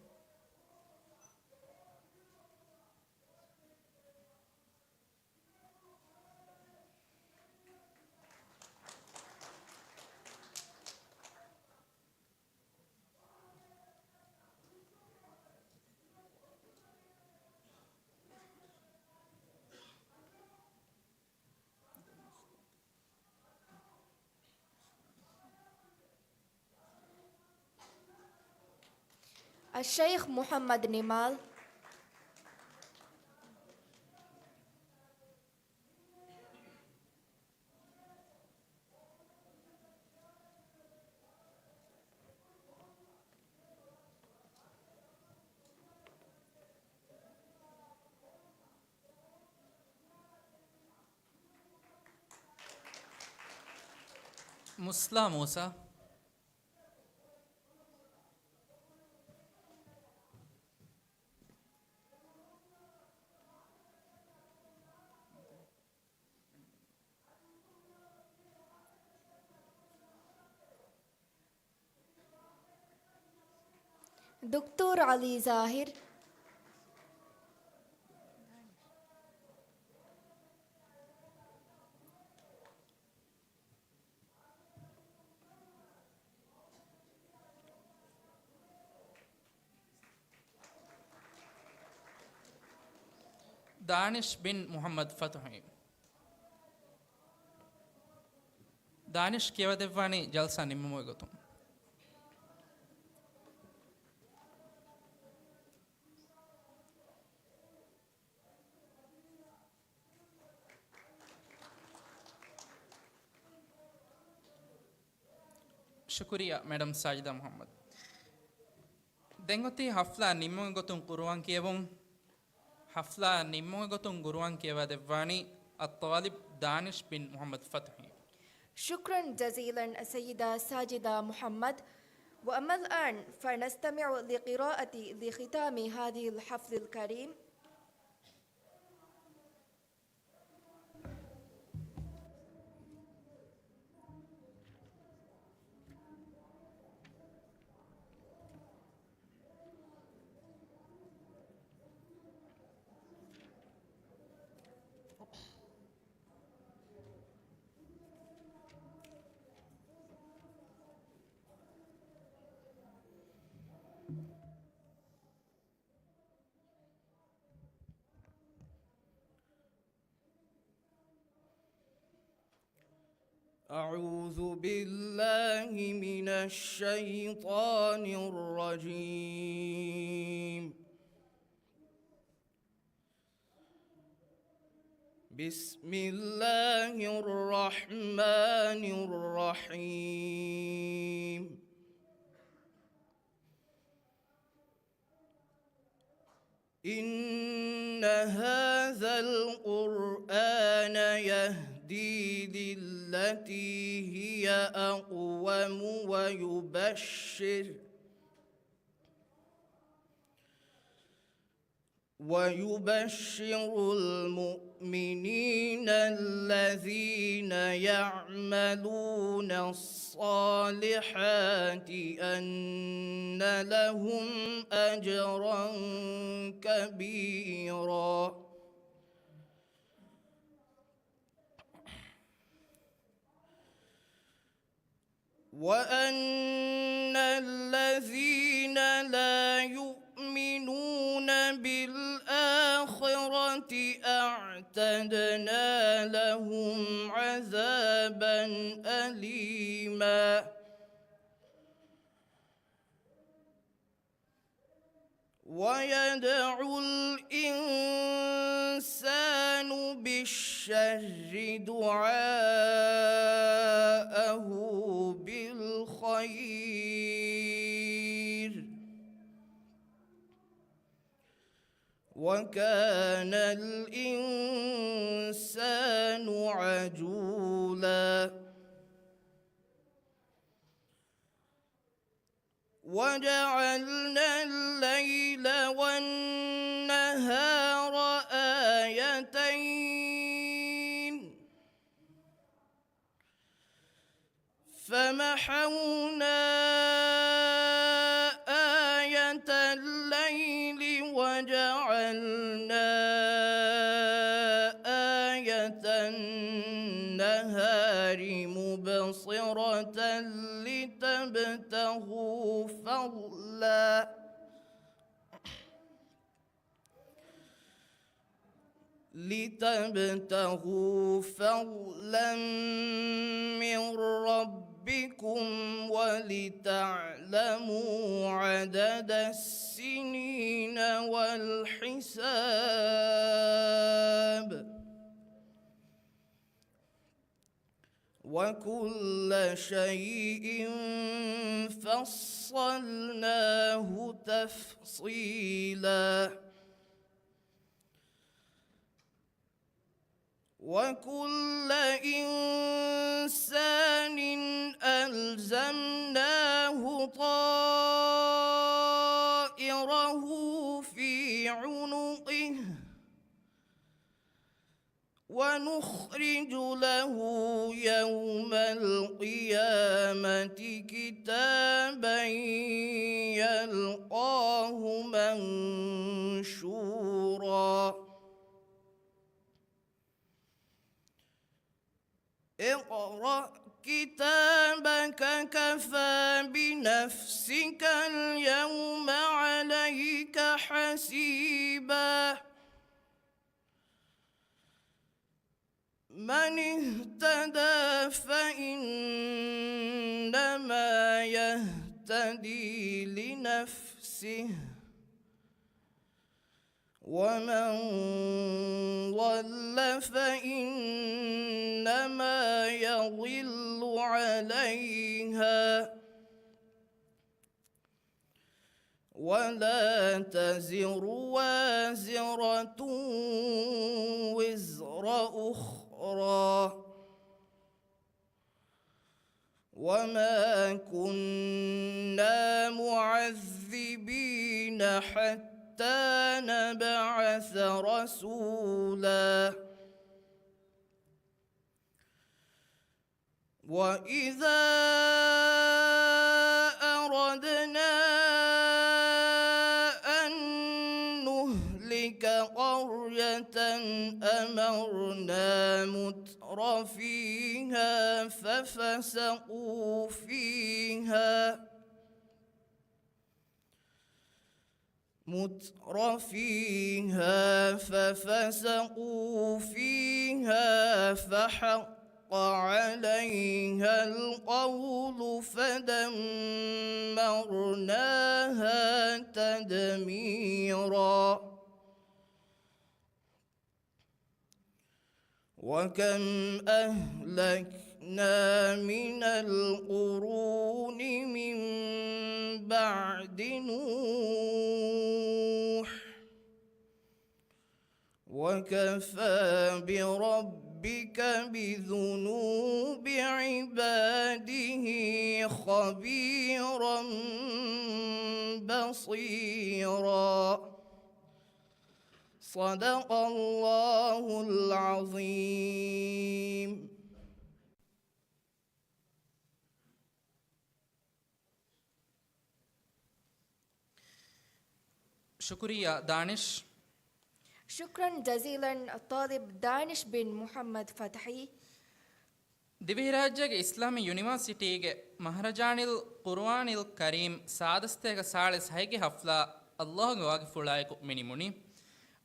އައްޝައިޚް މުޙައްމަދު ނިމާލް. މުސްލާ މޫސާ. ދޮކްޓޯރު ޢަލީ ޒާހިރު. ދާނިޝް ބިން މުޙައްމަދު ފަތުޙީ. ދާނިޝް ކިޔަވަދެއްވާނީ ޖަލްސާ ނިންމުމުގެ ގޮތުން. ޝުކުރިއްޔާ މެޑަމް ސާޖިދާ މުޙައްމަދު. ދެން އޮތީ ޙަފްލާ ނިންމުމުގެ ގޮތުން ޤުރުއާން ކިޔެވުން. ޙަފްލާ ނިންމުމުގެ ގޮތުން ޤުރުއާން ކިޔަވާދެއްވާނީ އައްޠާލިބް ދާނިޝް ބިން މުޙައްމަދު ފަތުޙީ. شكرا جزيلا السيدة ساجدة محمد. وأما الآن فنستمع لقراءة لختام هذه الحفل الكريم. أعوذ بالله من الشيطان الرجيم. بسم الله الرحمن الرحيم. إن هذا القرآن يهدي للتي هي أقوم ويبشر ويبشر المؤمنين الذين يعملون الصالحات أن لهم أجرا كبيرا. وأن الذين لا يؤمنون بالآخرة أعتدنا لهم عذابا أليما. ويدعو الإنسان بالشر دعاءه بالخير وكان الإنسان عجولا. وجعلنا الليل والنهار آيتين فمحونا آية الليل وجعلنا آية النهار مبصرة لتبتغوا فضلا لتبتغوا فضلا من ربكم رَبِّكُمْ وَلِتَعْلَمُوا عَدَدَ السِّنِينَ وَالْحِسَابَ، وَكُلَّ شَيْءٍ فَصَّلْنَاهُ تَفْصِيلًا. وَكُلَّ إِنسَانٍ أَلْزَمْنَاهُ طَائِرَهُ فِي عُنُقِهِ، وَنُخْرِجُ لَهُ يَوْمَ الْقِيَامَةِ كِتَابًا يَلْقَاهُ مَنْشُورًا. اقْرَأْ كِتَابَكَ كَفَىٰ بِنَفْسِكَ الْيَوْمَ عَلَيْكَ حَسِيبًا. مَنِ اهْتَدَىٰ فَإِنَّمَا يَهْتَدِي لِنَفْسِهِ، وَمَنْ ضَلَّ فَإِنَّمَا يَضِلُّ عَلَيْهَا، وَلَا تَزِرُ وَازِرَةٌ وِزْرَ أُخْرَىٰ، وَمَا كُنَّا مُعَذِّبِينَ حَتَّىٰ نَبْعَثَ رَسُولًا. وَإِذَا أَرَدْنَا أَن نُّهْلِكَ قَرْيَةً أَمَرْنَا مُتْرَفِيهَا فَفَسَقُوا فِيهَا، مُتْرَفِيهَا فَفَسَقُوا فِيهَا فَحَقَّ عَلَيْهَا الْقَوْلُ فَدَمَّرْنَاهَا تَدْمِيرًا. وَكَمْ أَهْلَكْنَا مِنَ الْقُرُونِ مِنْ بَعْدِ نُوحٍ، وَكَفَىٰ بِرَبِّكَ بِذُنُوبِ عِبَادِهِ خَبِيرًا بَصِيرًا. صدق الله العظيم. ޝުކުރިއްޔާ ދާނިޝް. شكرا جزيلا الطالب دانش بن محمد فتحي. ދިވެހިރާއްޖޭގެ އިސްލާމީ ޔުނިވާސިޓީގެ މަހްރަޖާނިލް ޤުރުއާނިލް ކަރީމް ސާދަސްތޭކަ ސާޅީސް ހައެއްގެ ޙަފްލާ ﷲގެ ވާގިފުޅާއެކު މި ނިމުނީ.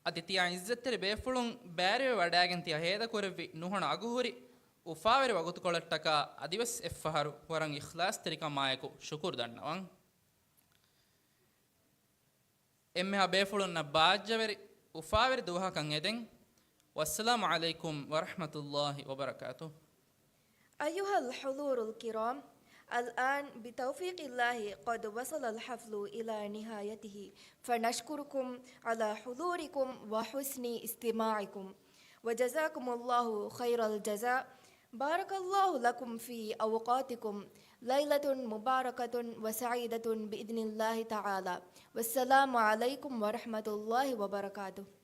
އަދި ތިޔަ ޢިއްޒަތްތެރި ބޭފުޅުން ބައިވެރިވެވަޑައިގެން ތިޔަ ހޭދަކުރެއްވި ނުހަނު އަގުހުރި އުފާވެރި ވަގުތުކޮޅަށްޓަކާ އަދިވެސް އެއްފަހަރު ވަރަށް އިޚްލާޞްތެރިކަމާއެކު ޝުކުރު ދަންނަވަން. އެންމެހާ ބޭފުޅުންނަށް ބާއްޖަވެރި އުފާވެރި ދުވަހަކަށް އެދެން. والسلام عليكم ورحمة الله وبركاته. أيها الحضور الكرام، الآن بتوفيق الله قد وصل الحفل إلى نهايته، فنشكركم على حضوركم وحسن استماعكم، وجزاكم الله خير الجزاء. بارك الله لكم في أوقاتكم، ليلة مباركة وسعيدة بإذن الله تعالى. والسلام عليكم ورحمة الله وبركاته.